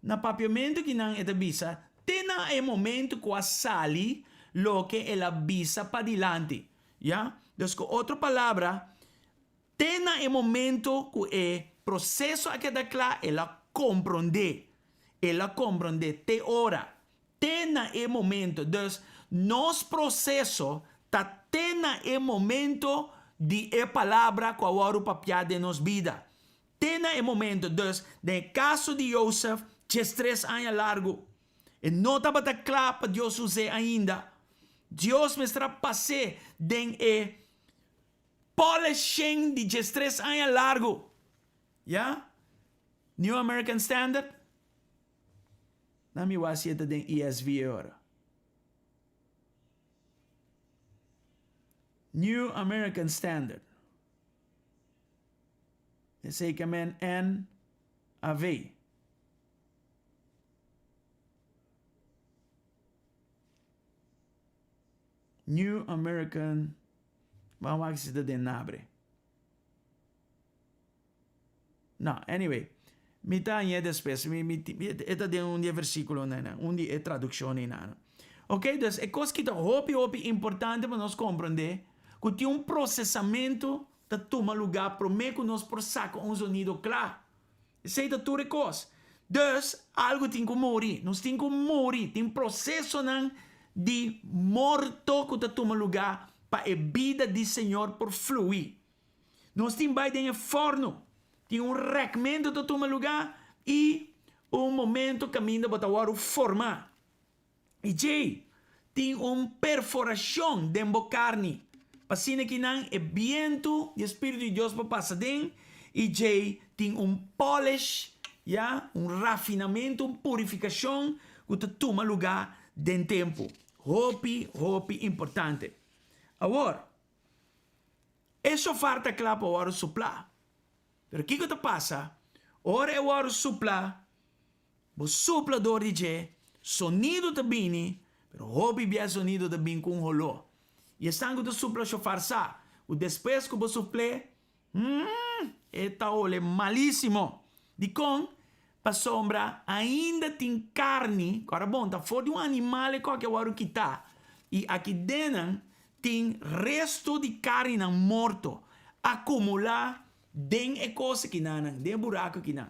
Na papiamentu kinan e ta bisa, te na e momento ku a sali loke el a bisa padilanti. Ya? Dus ku otro palabra, Te na e momento ku e proseso a keda kla, el a komprondé. El a komprondé te ora. Te na e momento. Dus, nos proseso ta te na e momento di e palabra ku a wòrdu papiá den nos bida. Te na e momento. Dus, den e kaso di Josef, diestres aña largu. E no tabata kla pa Dios us'é ainda. Dios mester a pas'é den e Polishing di 13 aña largu. Ya? New American Standard? Na mi wak si e ta den ESV e ora. New American Standard. Esei ke men NAV. New American Ban wak si ta den nabre. No, anyway. Mi ta hañ'é despues. Mi, mi, e ta den un di e versíkulonan, un di e tradukshonnan. Ok, dus e kos ki ta hopi, hopi importante pa nos komprondé, ku tin un prosesamentu ta tuma lugá promé ku nos por saka un zonido kla. Esei ta tur e kos. Dus, algu tin ku muri. Nos tin ku muri. Tin prosesonan di morto ku ta tuma lugá pa e bida di Señor por fluí. Nos tin bai den e fòrnu. Tin un rèkmentu ta tuma lugá i un momentu kaminda bo ta wòrdu formá. I djei, tin un perforashon den bo karni, pa asina ki nan e bientu di e Spiritu di Dios por pasa den, i djei tin un polish, ya, un rafinamentu, un purifikashon ku ta tuma lugá den tempu. Hopi, hopi importante. Awor, e shofar ta kla pa wòrdu suplá. Pero kiko ta pasa ora e wòrdu suplá? Bo supla dor di dje, sonido ta bini, pero hopi bia e sonido ta bin ku un holó. I esnan ku ta supla shofar sa ku despues ku bo supl'é, humm, e ta hole malísimo. Dikon? Pasobra ainda tin karni, ku ora bon, ta for di un animal e kòke a wòrdu kitá, i aki dennan tin resto di karninan morto akumulá Den e kos akinanan, den e buraku akinan.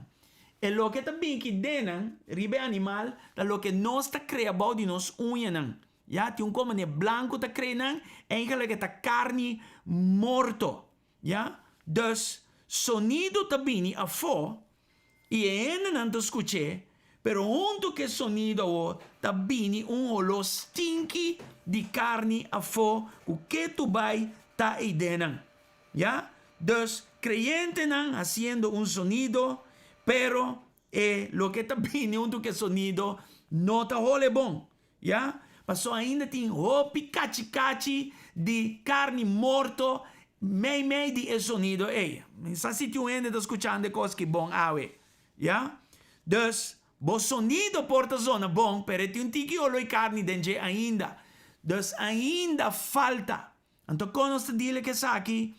E loke ta bin ki den nan, riba e animal, ta loke nos ta krea bou di nos uñanan. Ya, tin un kos manera blanku ta krea nan, eigenlijk e ta karni morto. Ya, dus sonido ta bini afó i e hendenan ta skuch'é, pero huntu ku e sonido awor ta bini un holó stinki di karni afó ku ketu bai ta eidennan. Ya? Dus, kreyentenan hasiendo un sonido, pero e loke ta bini huntu ku e sonido no ta hole bon. Ya? Paso ainda tin hopi kachi kachi di karni morto mei mei di e sonido ei. Mi sa si tin un hende ta skuchando e kos ki bon awe. Ya? Dus, bo sonido por ta zona bon, pero e tin un tiki oloi karni den dje ainda. Dus, ainda falta. Anto kon nos ta dile ku esaki?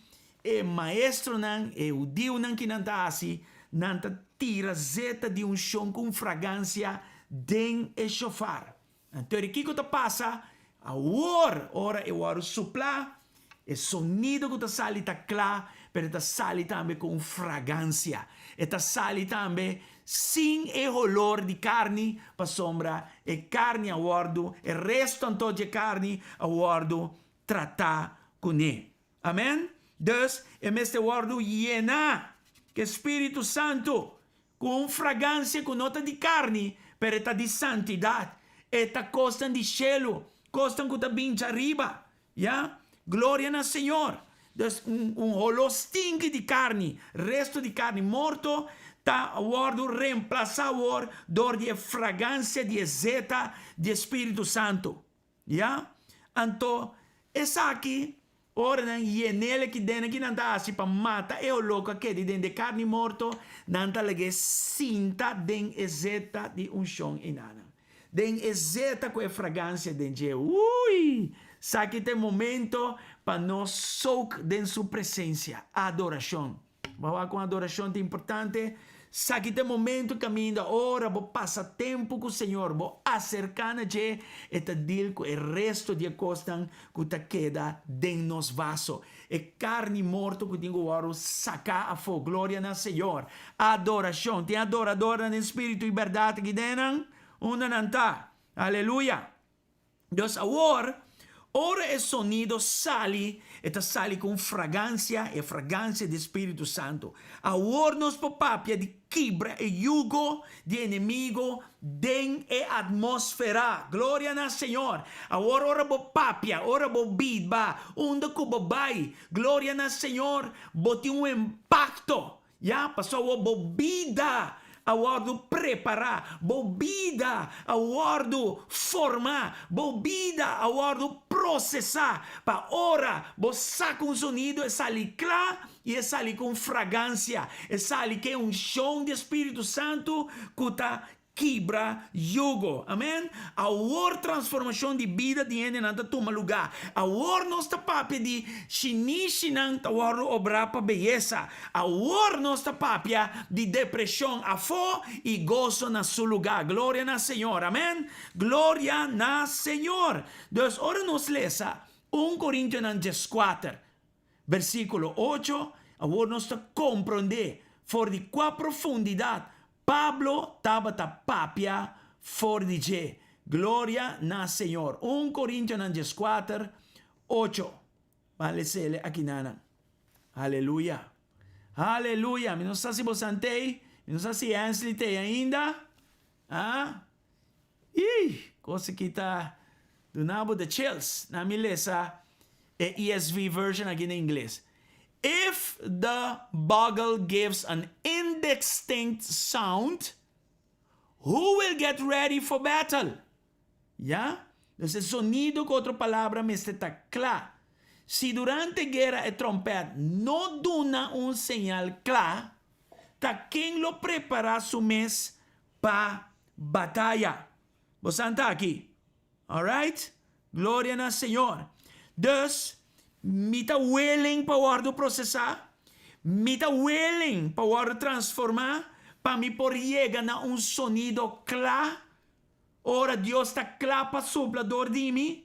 E maestronan, e hudiunan ki nan ta hasi, nan ta tira zeta di unshon ku un fragansia den e shofar. Anto di kiko ta pasa? Awor, ora e wòrdu suplá, e sonido ku ta sali ta kla, pero e ta sali tambe ku un fragansia. E ta sali tambe sin e holor di karni, pasobra e karni a wòrdu, e resto anto dje karni a wòrdu tratá kuné. Amèn? Dus, e mester wòrdu yená ku e Spiritu Santu, ku un fragansia ku no ta di karni, pero e ta di santidat. E ta kosnan di shelu, kosnan ku ta bin djariba. Ya? Gloria na Señor! Dus, un un holó stinki di karni, resto di karni morto, ta wòrdu remplasá awor dor di e fragansia di e zeta di e Spiritu Santu. Ya? Anto, esaki, ora nan yen'el aki den aki nan ta hasi pa mata e oló ku a keda den di e karni morto, nan ta lag'é sinta den e zeta di unshon einanan. Den e zeta ku e fragansia den dje. Ui! Esaki ta e momento pa nos soak den su presensia. Adorashon. Bo a wak kon adorashon ta importante? Saki ta e momento kaminda ora bo pasa tempu ku Señor, bo aserká na dje, e ta deal ku e resto di e kosnan ku ta keda den nos vaso. E karni morto ku tin ku wòrdu saká afó. Gloria na Señor! Adorashon! Tin adoradornan den spiritu i bèrdat aki den nan? Unda nan ta? Aleluya! Dus awor, ora e sonido sali, e ta sali ku un fragansia, e fragansia di Spiritu Santu. Awor nos por papia di kibra e yugo di enemigo den e atmósfera. Gloria na Señor! Awor ora bo papia, ora bo biba, unda ku bo bai, gloria na Señor, bo tin un impakto. Ya, pasobra bo bida a wòrdu prepará, bo bida a wòrdu formá, bo bida a wòrdu prosesá pa ora bo saka un sonido e sali kla i e sali ku un fragansia, e sali ku e unshon di e Spiritu Santu ku ta. kibra yugo. Amen. Awor transformashon di bida di hendenan ta tuma lugá. Awor nos ta papia di shinishinan ta wòrdu obrá pa beyesa. Awor nos ta papia di depreshon afó i goso na su lugá. Gloria na Señor. Amen. Gloria na Señor. Dus ora nos lesa un Korintionan dieskuater, Versíkulo ocho, Awor nos ta komprondé for di kua profundidat Pablo tabata papia for di dje. Gloria na Señor. Un Korintionan dieskuater, ocho. Ban les'ele akinanan. Aleluya. Aleluya. Mi no sa si bosan t'ei. Mi no sa si Hensley t'ei ainda. Ah? Ih! Kos aki ta duna bo the chills. Na mi lesa e ESV version aki na ingles. If the bugle gives an indistinct sound, who will get ready for battle? Ya? Dus e sonido ku otro palabra mester ta kla. Si durante guera e trompèt no duna un señal kla, ta ken lo prepará su mes pa bataya. Bosan ta aki? Alright? Gloria na Señor. Dus, mi ta willing pa wòrdu prosesá, mi ta willing pa wòrdu transformá pa mi por yega na un sonido kla ora Dios ta kla pa supla dor di mi.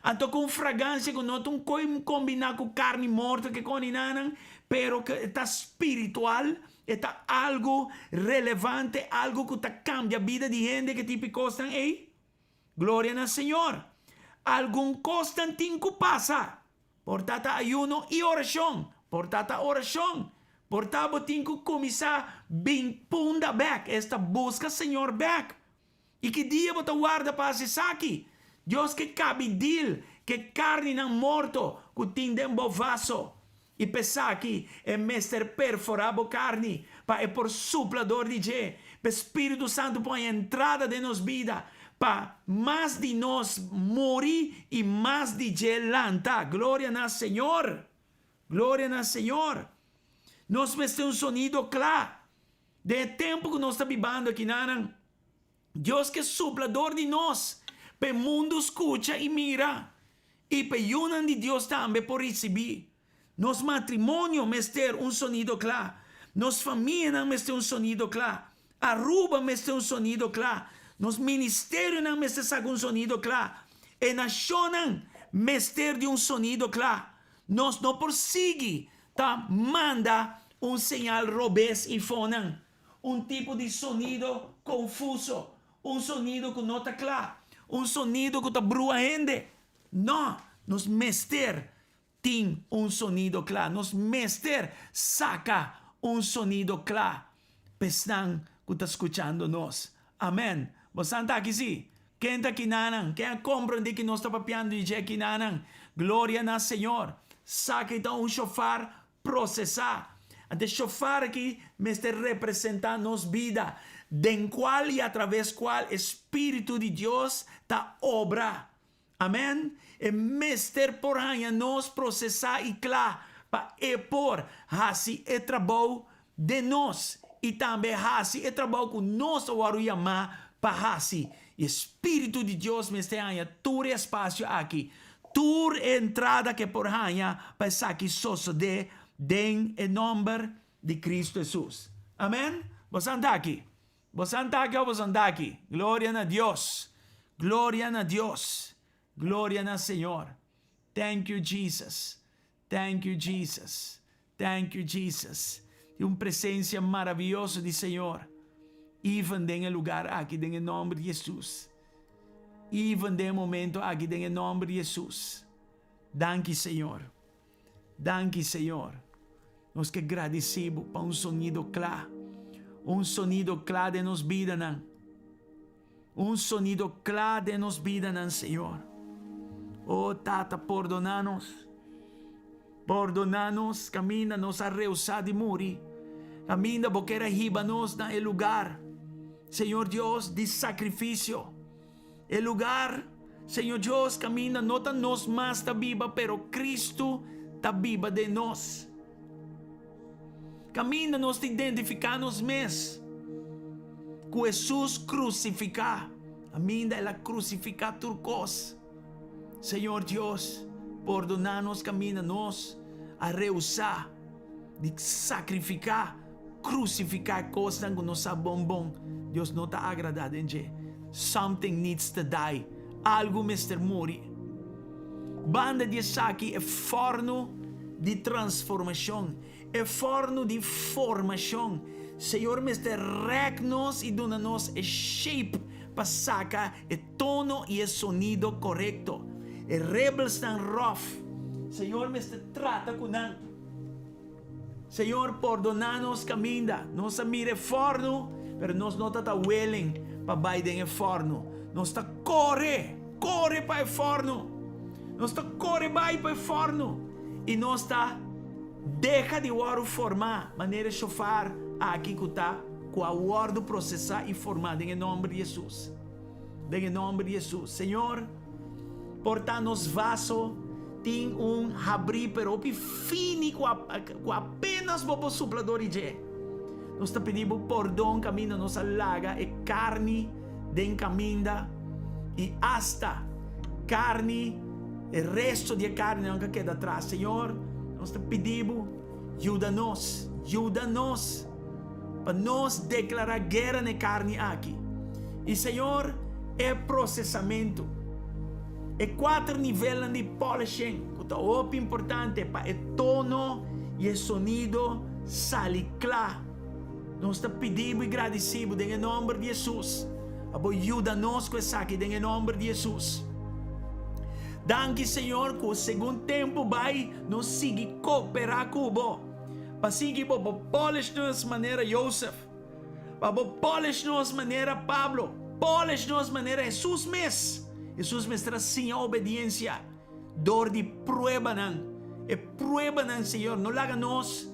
Anto ku un fragansia ku no ta un koi kombiná ku karni morto ke koninanan, pero ku e ta spiritual, e ta algu relevante, algu ku ta kambia bida di hende, ke tipo di kosnan ei. Gloria na Señor! Algun kosnan tin ku pasa. Por ta ta ayuno i orashon. Por ta ta orashon. Por ta bo tin ku kuminsá bin punda bèk, esta buska Señor bèk. I ki dia bo ta warda pa hasi esaki? Dios ke kabi dil ke karninan morto ku tin den bo vaso. I p'esaki e mester perforá bo karni pa e por supla dor di dje, p'e Spiritu Santu por haña entrada den nos bida, pa mas di nos muri i mas di dje lanta. Gloria na Señor! Gloria na Señor! Nos mester un sonido kla. Den e tempu ku nos ta bibando akinanan, Dios ke supla dor di nos pa e mundu skucha i mira, i pa e yunan di Dios tambe por risibí. Nos matrimonio mester un sonido kla. Nos famianan mester un sonido kla. Aruba mester un sonido kla. Nos ministerionan mester saka un sonido kla. E nashonnan mester di un sonido kla. Nos no por sigui ta manda un señal robes i fonan, un tipo di sonido konfuso, un sonido ku no ta kla, un sonido ku ta brua hende. No, nos mester tin un sonido kla. Nos mester saka un sonido kla pa esnan ku ta skuchando nos. Amen. Bosan ta aki si? Ken ta kinanan? Ken a komprendé ki nos ta papiando di dje kinanan? Gloria na Señor! Saki ta un shofar prosesá. Anto e shofar aki mester representá nos bida, den kual i atraves kual e Spiritu di Dios ta obra. Amen! E mester por haña nos prosesá i kla pa e por hasi e trabou den nos i tambe hasi e trabou ku nos a wòrdu yamá pa hasi. I e Spiritu di Dios mester haña tur e espasio aki, tur e entrada ku e por haña pa esaki sosodé den e nòmber di Kristu Hesus. Amen! Boso a anda aki? Boso anta aki of boso anta aki? Gloria na Dios! Gloria na Dios! Gloria na Señor! Thank you Jesus! Thank you Jesus! Thank you Jesus! Tin un presencia maraviyoso di Señor even den e lugar aki den e nomber di Jesus. Even den e momento aki den e nomber di Jesus. Danki Señor. Danki Señor. Nos ke gradisí Bo pa un sonido kla. Un sonido kla den nos bidanan. Un sonido kla den nos bidanan, Señor. Oh Tata, pordoná nos. Pordoná nos kaminda nos a rehusá di muri. Kaminda Bo ker a hiba nos na e lugar, Señor Dios, di sakrifisio. E lugar, Señor Dios, caminda no ta nos mas ta biba, pero Cristo ta biba den nos. Caminda nos ta identifica nos mes. Ku Hesus krusifiká, aminda el a krusifiká tur kos. Señor Dios, pordoná nos kaminda nos a rehusá di sakrifiká, krusifiká e kosnan ku nos sa bon bon Dios no ta agradá den dje. Something needs to die. Algu mester muri. Banda di esaki e fòrnu di transformashon, e fòrnu di formashon. Señor mester rèk nos i duna nos e shape pa saka e tono i e sonido korekto. E rebelsnan ròf, Señor mester trata ku nan. Señor pordoná nos kaminda. Nos a mira e fòrnu, pero nos no ta ta willing pa bai den e fòrnu. Nos ta kore, kore pa e fòrnu. Nos ta kore bai pa e fòrnu i nos ta deha di wòrdu formá manera e shofar aki ku ta ku a wòrdu prosesá i formá den e nòmber di Hesus. Den e nòmber di Hesus. Señor, por ta nos vaso tin un habrí pero hopi fini ku ku apenas bo por supla dor di dje. Nos ta pidi bo pordon kaminda nos a laga e karni den kaminda i asta karni, e resto di e karninan ku a keda atras. Señor, nos ta pidi bo yuda nos, yuda nos. Pa nos deklará guera na e karni aki. I Señor, e prosesamentu, e kuater nivelnan di polishing ku ta hopi importante pa e tono i e sonido sali kla. Nos ta pidi bo i gradisí bo den e nòmber di Hesus pa bo yuda nos ku esaki den e nòmber di Hesus. Danki Señor ku segun tempu bai nos sigui koperá ku bo. Pa sigui bo bo polish nos manera Josef, pa bo polish nos manera Pablo, polish nos manera Hesus mes. Hesus mester a siña obediencia dor di pruebanan. E pruebanan, Señor, no laga nos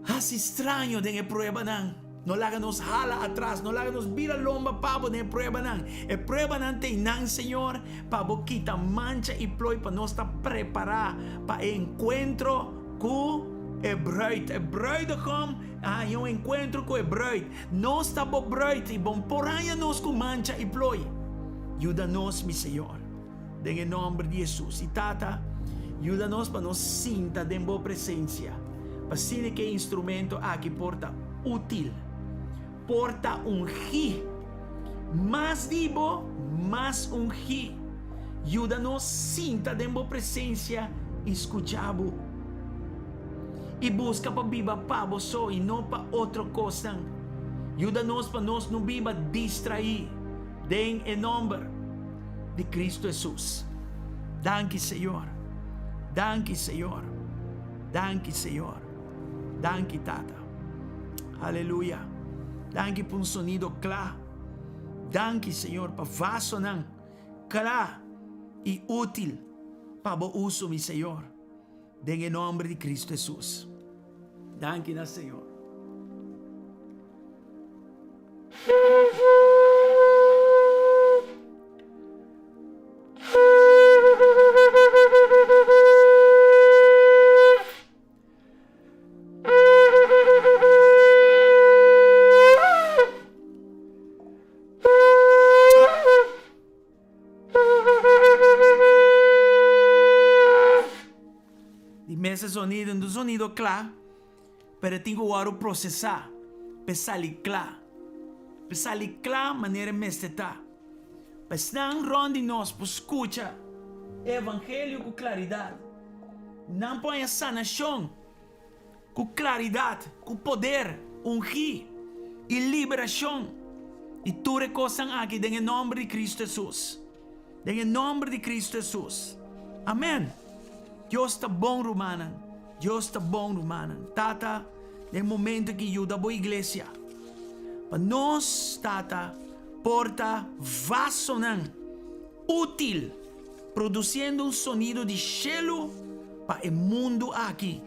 hasi straño den e pruebanan. No laga nos hala atras, no laga nos bira lomba pa bo den e pruebanan. E pruebanan ta einan, Señor, pa bo kita mancha i ploi pa nos ta prepará pa e enkuentro ku e bruid. E bruidegom a haña un enkuentro ku e bruid. Nos ta bo bruid i bon por haña nos ku mancha i ploi. Yuda nos, mi Señor, den e nòmber di Hesus. I Tata, yuda nos pa nos sinta den bo presensia, pa asina ku e instrumento aki por ta útil, por ta ungí. Mas di bo, mas ungí. Yuda nos sinta den bo presensia i skucha bo. I buska pa biba pa bo so i no pa otro kosnan. Yuda nos pa nos no biba distraí. Den e nomber di Cristo Hesus. Danki Señor. Danki Señor. Danki Señor. Danki Tata. Aleluya. Danki pa un sonido kla. Danki Señor pa vasonan kla i útil pa bo uso, mi Señor. Den e nomber di Cristo Hesus. Danki na Señor. Di mes e zonido no ta un zonido kla, pero e tin ku wòrdu prosesá pa e sali kla, pa e sali kla manera e mester ta. Pa esnan rònt di nos por skucha e evangelio ku klaridat, nan por haña sanashon ku klaridat, ku poder, ungí i liberashon i tur e kosnan aki den e nòmber di Kristu Hesus. Den e nòmber di Kristu Hesus. Amèn. Dios ta bon, rumannan. Dios ta bon, rumannan. Tata, den e momento aki yuda bo iglesia pa nos, Tata, por ta vasonan útil, produsiendo un sonido di shelu pa e mundu aki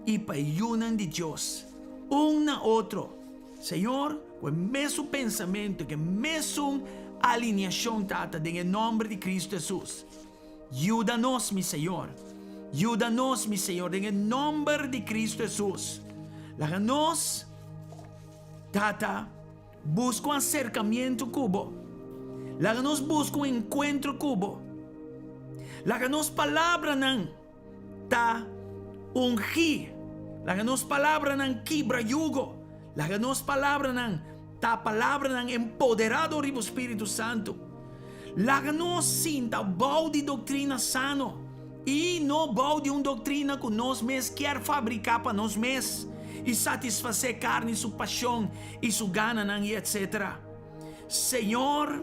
i pa e yunan di Dios, un na otro. Señor, ku e mesun pensamentu, ku e mesun aliniashon, Tata, den e nòmber di Kristu Hesus, yuda nos, mi Señor. Yuda nos, mi Señor, den e nòmber di Kristu Hesus. Laga nos, Tata. buska un aserkamentu ku bo. Laga nos buska un enkuentro ku bo. Laga nos palabranan ta ungí. Laga nos palabranan kibra yugo. Laga nos palabranan ta palabranan empoderá dor di bo Spiritu Santu. Laga nos sinta bou di doktrina sano i no bou di un doktrina ku nos mes kier fabriká pa nos mes i satisfasé karni su pashon i su gananan i etsetera. Señor,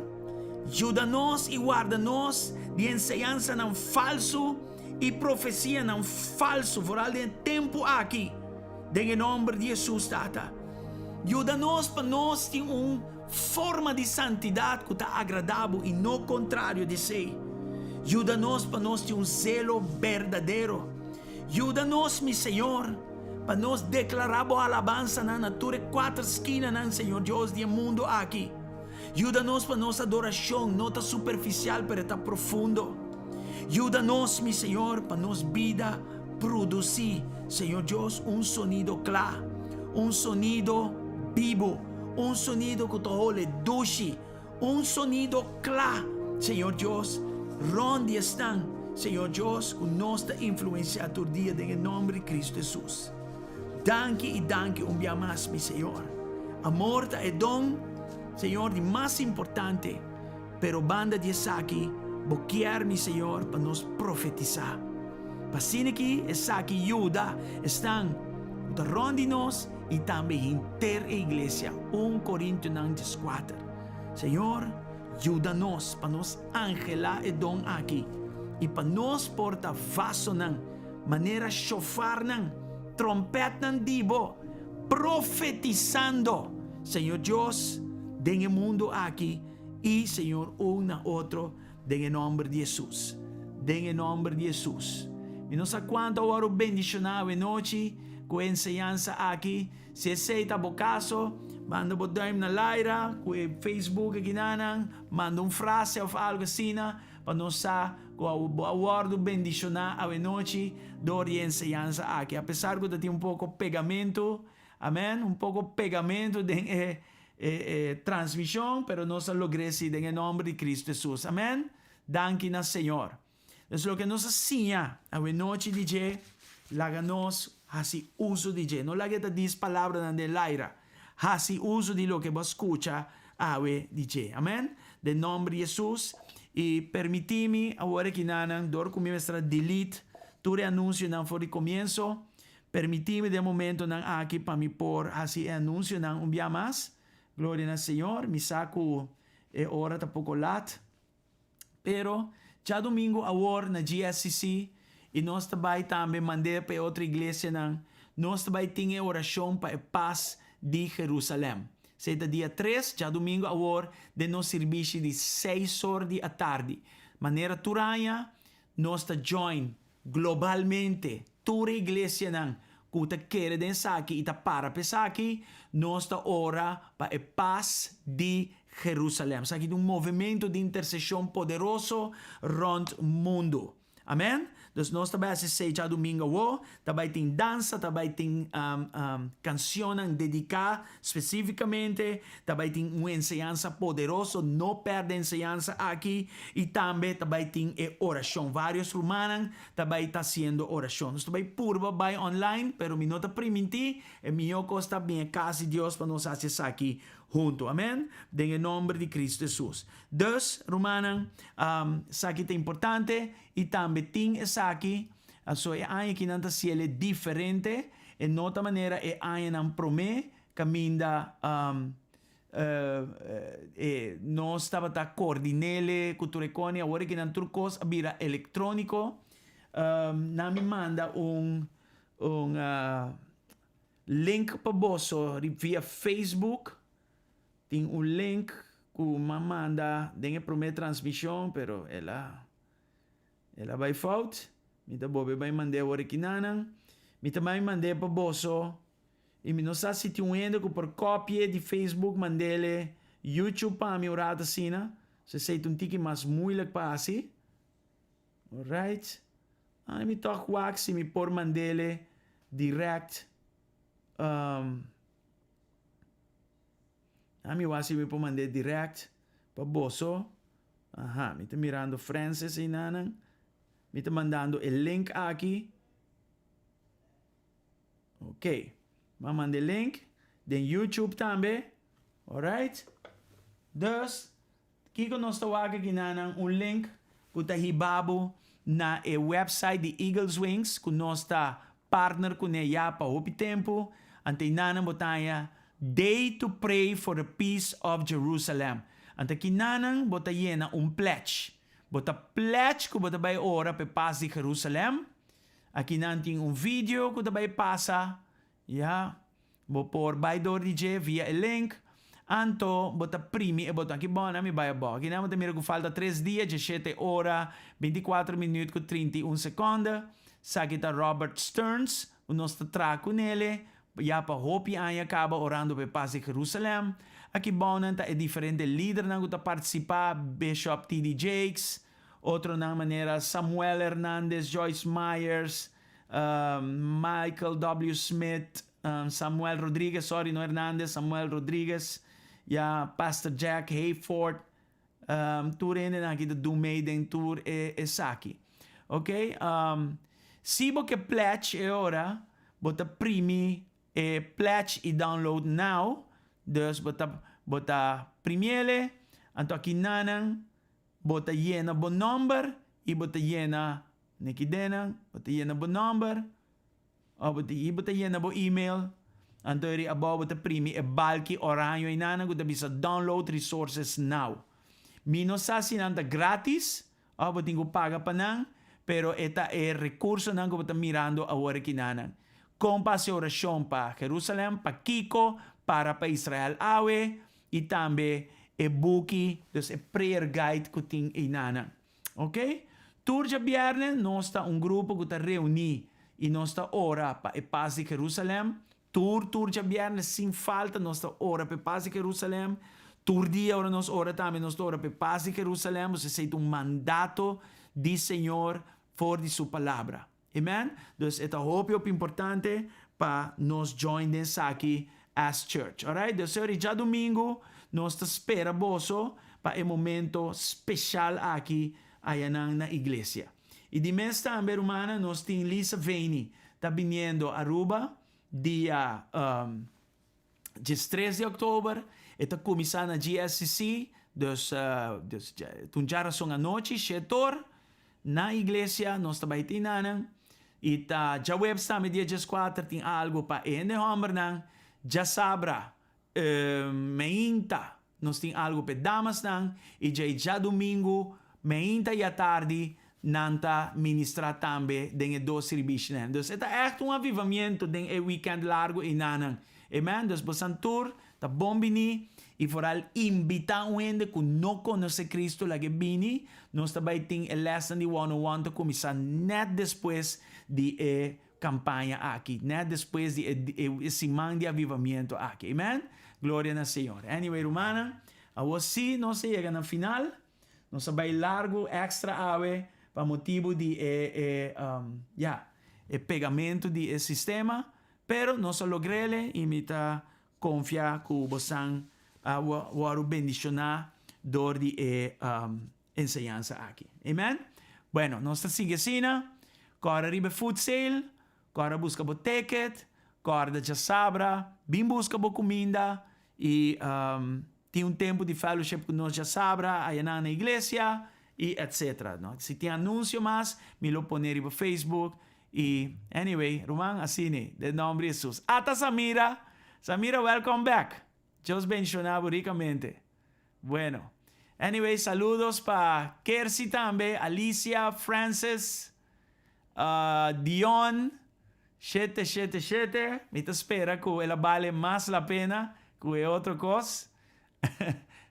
yuda nos i warda nos di enseñansanan falsu i profesianan falsu, foral den e tempu aki, den e nomber di Hesus, Tata. Yuda nos pa nos tin un forma di santidat ku ta agradá Bo i no kontrario di esei. Yuda nos pa nos tin un zelo berdadero. Yuda nos, mi Señor, pa nos deklará Bo alabansanan na tur e kuater skinanan, Señor Dios, di e mundu aki. Yuda nos pa nos adorashon no ta superfisial pero e ta profundo. Yuda nos, mi Señor, pa nos bida produsí, Señor Dios, un sonido kla, un sonido bibu, un sonido ku ta hole dushi, Un sonido kla, Señor Dios, rond di esnan, Señor Dios, ku nos ta influensiá tur dia den e nòmber di Kristu Hesus. Danki i danki un bia mas, mi Señor. Amor ta e don, Señor, di mas importante, pero banda di esaki, Bo kier, mi Señor, pa nos profetisá. Pa asina ki esaki yuda esnan ku ta rond di nos i tambe henter e iglesia. Un Korintionan dieskuater. Señor, yuda nos pa nos anhelá e don aki i pa nos por ta vasonan manera shofarnan, trompètnan di Bo, profetisando, Señor Dios, den e mundu aki i, Señor, un na otro den e nòmber di Hesus. Den e nòmber di Hesus. Mi no sa kuantu a wòrdu bendishoná awenochi ku e enseñansa aki. Si esei ta bo kaso, manda bo duim na laira ku e Facebook akinanan, manda un frase òf algu asina pa nos sa ku bo a wòrdu bendishoná awenochi dor di e enseñansa aki. Apesar ku ta tin un poko pegamentu, amèn, un poko pegamentu den e e transmishon, pero nos a logr'é si den e nòmber di Kristu Hesus. Amèn. Danki na Señor. Dus loke nos a siña awenochi di dje, laga nos hasi uso di dje. No laga e ta dis palabranan den laira. Hasi uso di loke bo a skucha awe di dje. Amen. Den nomber di Hesus. I permití mi awor aki nanan, dor ku mi mester a delete tur e anunsionan for di komienso, permití mi den momentonan aki pa mi por hasi e anunsionan un bia mas. Gloria na Señor. Mi sa ku e ora ta poko lat. Pero, djadumingu awor na GSCC, i nos ta bai tambe mand'é pa e otro iglesianan, nos ta bai tin e orashon pa e pas di Jerusalèm. Esei ta dia tres, djadumingu awor, den nos sirbishi di seis or di atardi. Manera tur aña, nos ta join Globalmente, tur e iglesianan ku ta kere den esaki i ta para pa esaki, nos ta ora pa e pas di Jerusalèm. Esaki ta un movementu di interseshon poderoso rònt mundu. Amèn? Dus nos ta bai hasi esei djadumingu awo, ta bai tin dansa, ta bai tin kansionnan dediká Spesífikamente, ta bai tin un enseñansa poderoso, no pèrdè enseñansa aki, i tambe ta bai tin e orashon. Vários rumannan ta bai ta hasiendo orashon. Nos ta bai purba bai online, pero mi no ta primintí, e mihó kos ta bin e kas di Dios pa nos hasi esaki huntu. Amèn? Den e nòmber di Kristu Hesus. Dus, rumannan, esaki ta importante, i tambe tin esaki, aso e aña aki nan ta hasiel e diferente. E no ta manera e añanan promé kaminda e nos tabata kordinele ku tur e koni, awor e kinan tur kos a bira elektróniko. Nan mi manda un un link pa boso via Facebook. Tin un link ku m'a manda den e promé transmishon pero el a El a bai fout. Mi ta bobe bai mand'é awor aki nanan. Mi ta bai mand'é pa boso i mi no sa si tin un hende ku por kopi'é di Facebook mand'é YouTube pa mi un rato asina. So esei ta un tiki mas muilik pa hasi. Alright. Ai mi tòg wak si mi por mand'é dirèkt. Ami wak si mi por mand'é direct pa boso. Aha, mi ta mirando Francis einanan. Mi ta mandando e link aki. Ok, mi a manda e link den YouTube tambe. Alright. Dus, kiko nos ta wak aki nanan? Un link ku ta hiba bo na e website di Eagles Wings ku nos ta partner kuné ya pa hopi tempu. Ante einanan bo ta haña Day to Pray for the Peace of Jerusalem. Ante kinanan bo ta yena un pledge. Bo ta pledge ku bo ta bai ora pa e pas di Jerusalem. Akinan tin un video ku ta bai pasa. Ya, bo por bai dor di dje via e link. Anto bo ta primi e boton. Aki bon mi bai abou. Akinan bo ta mira ku falta tres dia, djeshete ora, 24 minuut ku 31 sekonde. Esaki ta Robert Stearns, ku nos ta traha kunele ya pa hopi aña kaba orando pa e pas di Jerusalem. Aki bounan ta e diferente lidernan ku ta partisipá, Bishop TD Jakes, otronan manera Samuel Hernandez, Joyce Myers, Michael W. Smith, Samuel Rodriguez, sorry no Hernandez, Samuel Rodriguez, ya Pastor Jack Hayford, tur hendenan aki ta dun mee den tur e esaki. Ok, si bo ke pledge e ora, bo ta primi e pledge i download now, dus bo ta bo ta primiele, anto aki nanan bo ta yena bo nomber i bo ta yena Neki denan, bo ta yena bo nòmber, òf bo ta i bo ta yena bo email, anto eri abou bo ta primi e balki oraño einanan ku ta bisa Download Resources Now. Mi no sa si nan ta grátis òf bo tin ku paga pa nan, pero e ta e rekursonan ku bo ta mirando awor akinanan. Kon pa hasi orashon pa Jerusalèm, pakiko para pa Israel awe, i tambe e buki, dus e prayer guide ku tin einanan. Ok? Tur djabièrnè nos ta un grupo ku ta reuní i nos ta ora pa e pas di Jerusalèm. Tur tur djabièrnè sin falta nos ta ora pa e pas di Jerusalèm. Tur dia ora nos ora tambe nos ta ora pa e pas di Jerusalèm, pasobra esei ta un mandato di Señor for di su Palabra. Amen? Dus e ta hopi hopi importante pa nos join den esaki as church. Alright? Dus señor, i djadumingu nos ta spera boso pa e momento special aki ayanan na iglesia. I di mes tambe, rumannan, nos tin Lisa Vaney ta biniendo Aruba dia um, 13 di òktober. E ta kuminsá na GSCC, dus dus ta un djarason anochi, shetor, na iglesia nos ta bai tin nanan. I ta djaweps tambe dia 14 tin algu pa e hende hòmbernan. Djasabra meinta nos tin algu pa e damasnan i djei djadumingu meinta i atardi nan ta ministrá tambe den e dos sirbishinan. Dus e ta ègt un avivamiento den e wikènt largu einanan. Amen. Dus bosan tur ta bon bini i foral invitá un hende ku no konosé Cristo laga e bini. Nos ta bai tin e lèsnan di one on one ta kuminsá nèt despues di e kampaña aki, nèt despues di e siman di avivamiento aki. Amen. Gloria na Señor. Anyway rumannan, awor sí nos a yega na final. Nos a bai largu extra awe pa motibu di e e ya e pegamentu di e sistema, pero nos a logr'ele i mi ta konfia ku bosan a wòrdu bendishoná dor di e enseñansa aki. Amen. Bueno, nos ta sigui asina. Kòrda riba e food sale, kòrda buska bo ticket, kòrda djasabra, bin buska bo kuminda i Tin un tempu di fellowship ku nos djasabra ayanan na iglesia i etc. No? Si tin anunsio mas, mi lo pone riba Facebook i anyway, ruman asini, den nomber di Jesus. Ata Samira! Samira welcome back! Dios bendiciona bo ricamente. Bueno. Anyway, saludos pa Kersi tambe, Alicia, Francis, Dion, Shete shete shete, mi ta spera ku el a bale mas la pena ku e otro kos.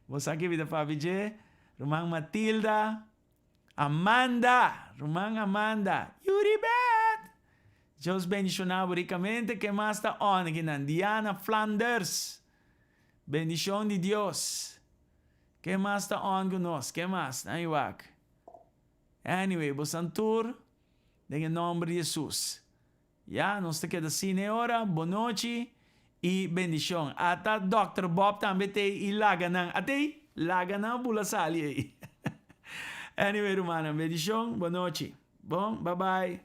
Bo sa ki mi ta papia dje? Ruman Matilda, Amanda, ruman Amanda, Yuribet! Dios bendishona bo rikamente, ken mas ta on akinan? Diana Flanders, bendishon di Dios. Ken mas ta on ku nos? Ken mas? Nan wak. Anyway, bosan tur. Den e nomber di Jesus. Ya, nos ta keda asina e ora. Bonochi. I bendishon. Ata Dòkter Bob tambe t'ei i laga nan. At'ei? Laga nan bula sali ei. Anyway rumannan, bendishon, bon nochi. Bon, bye bye.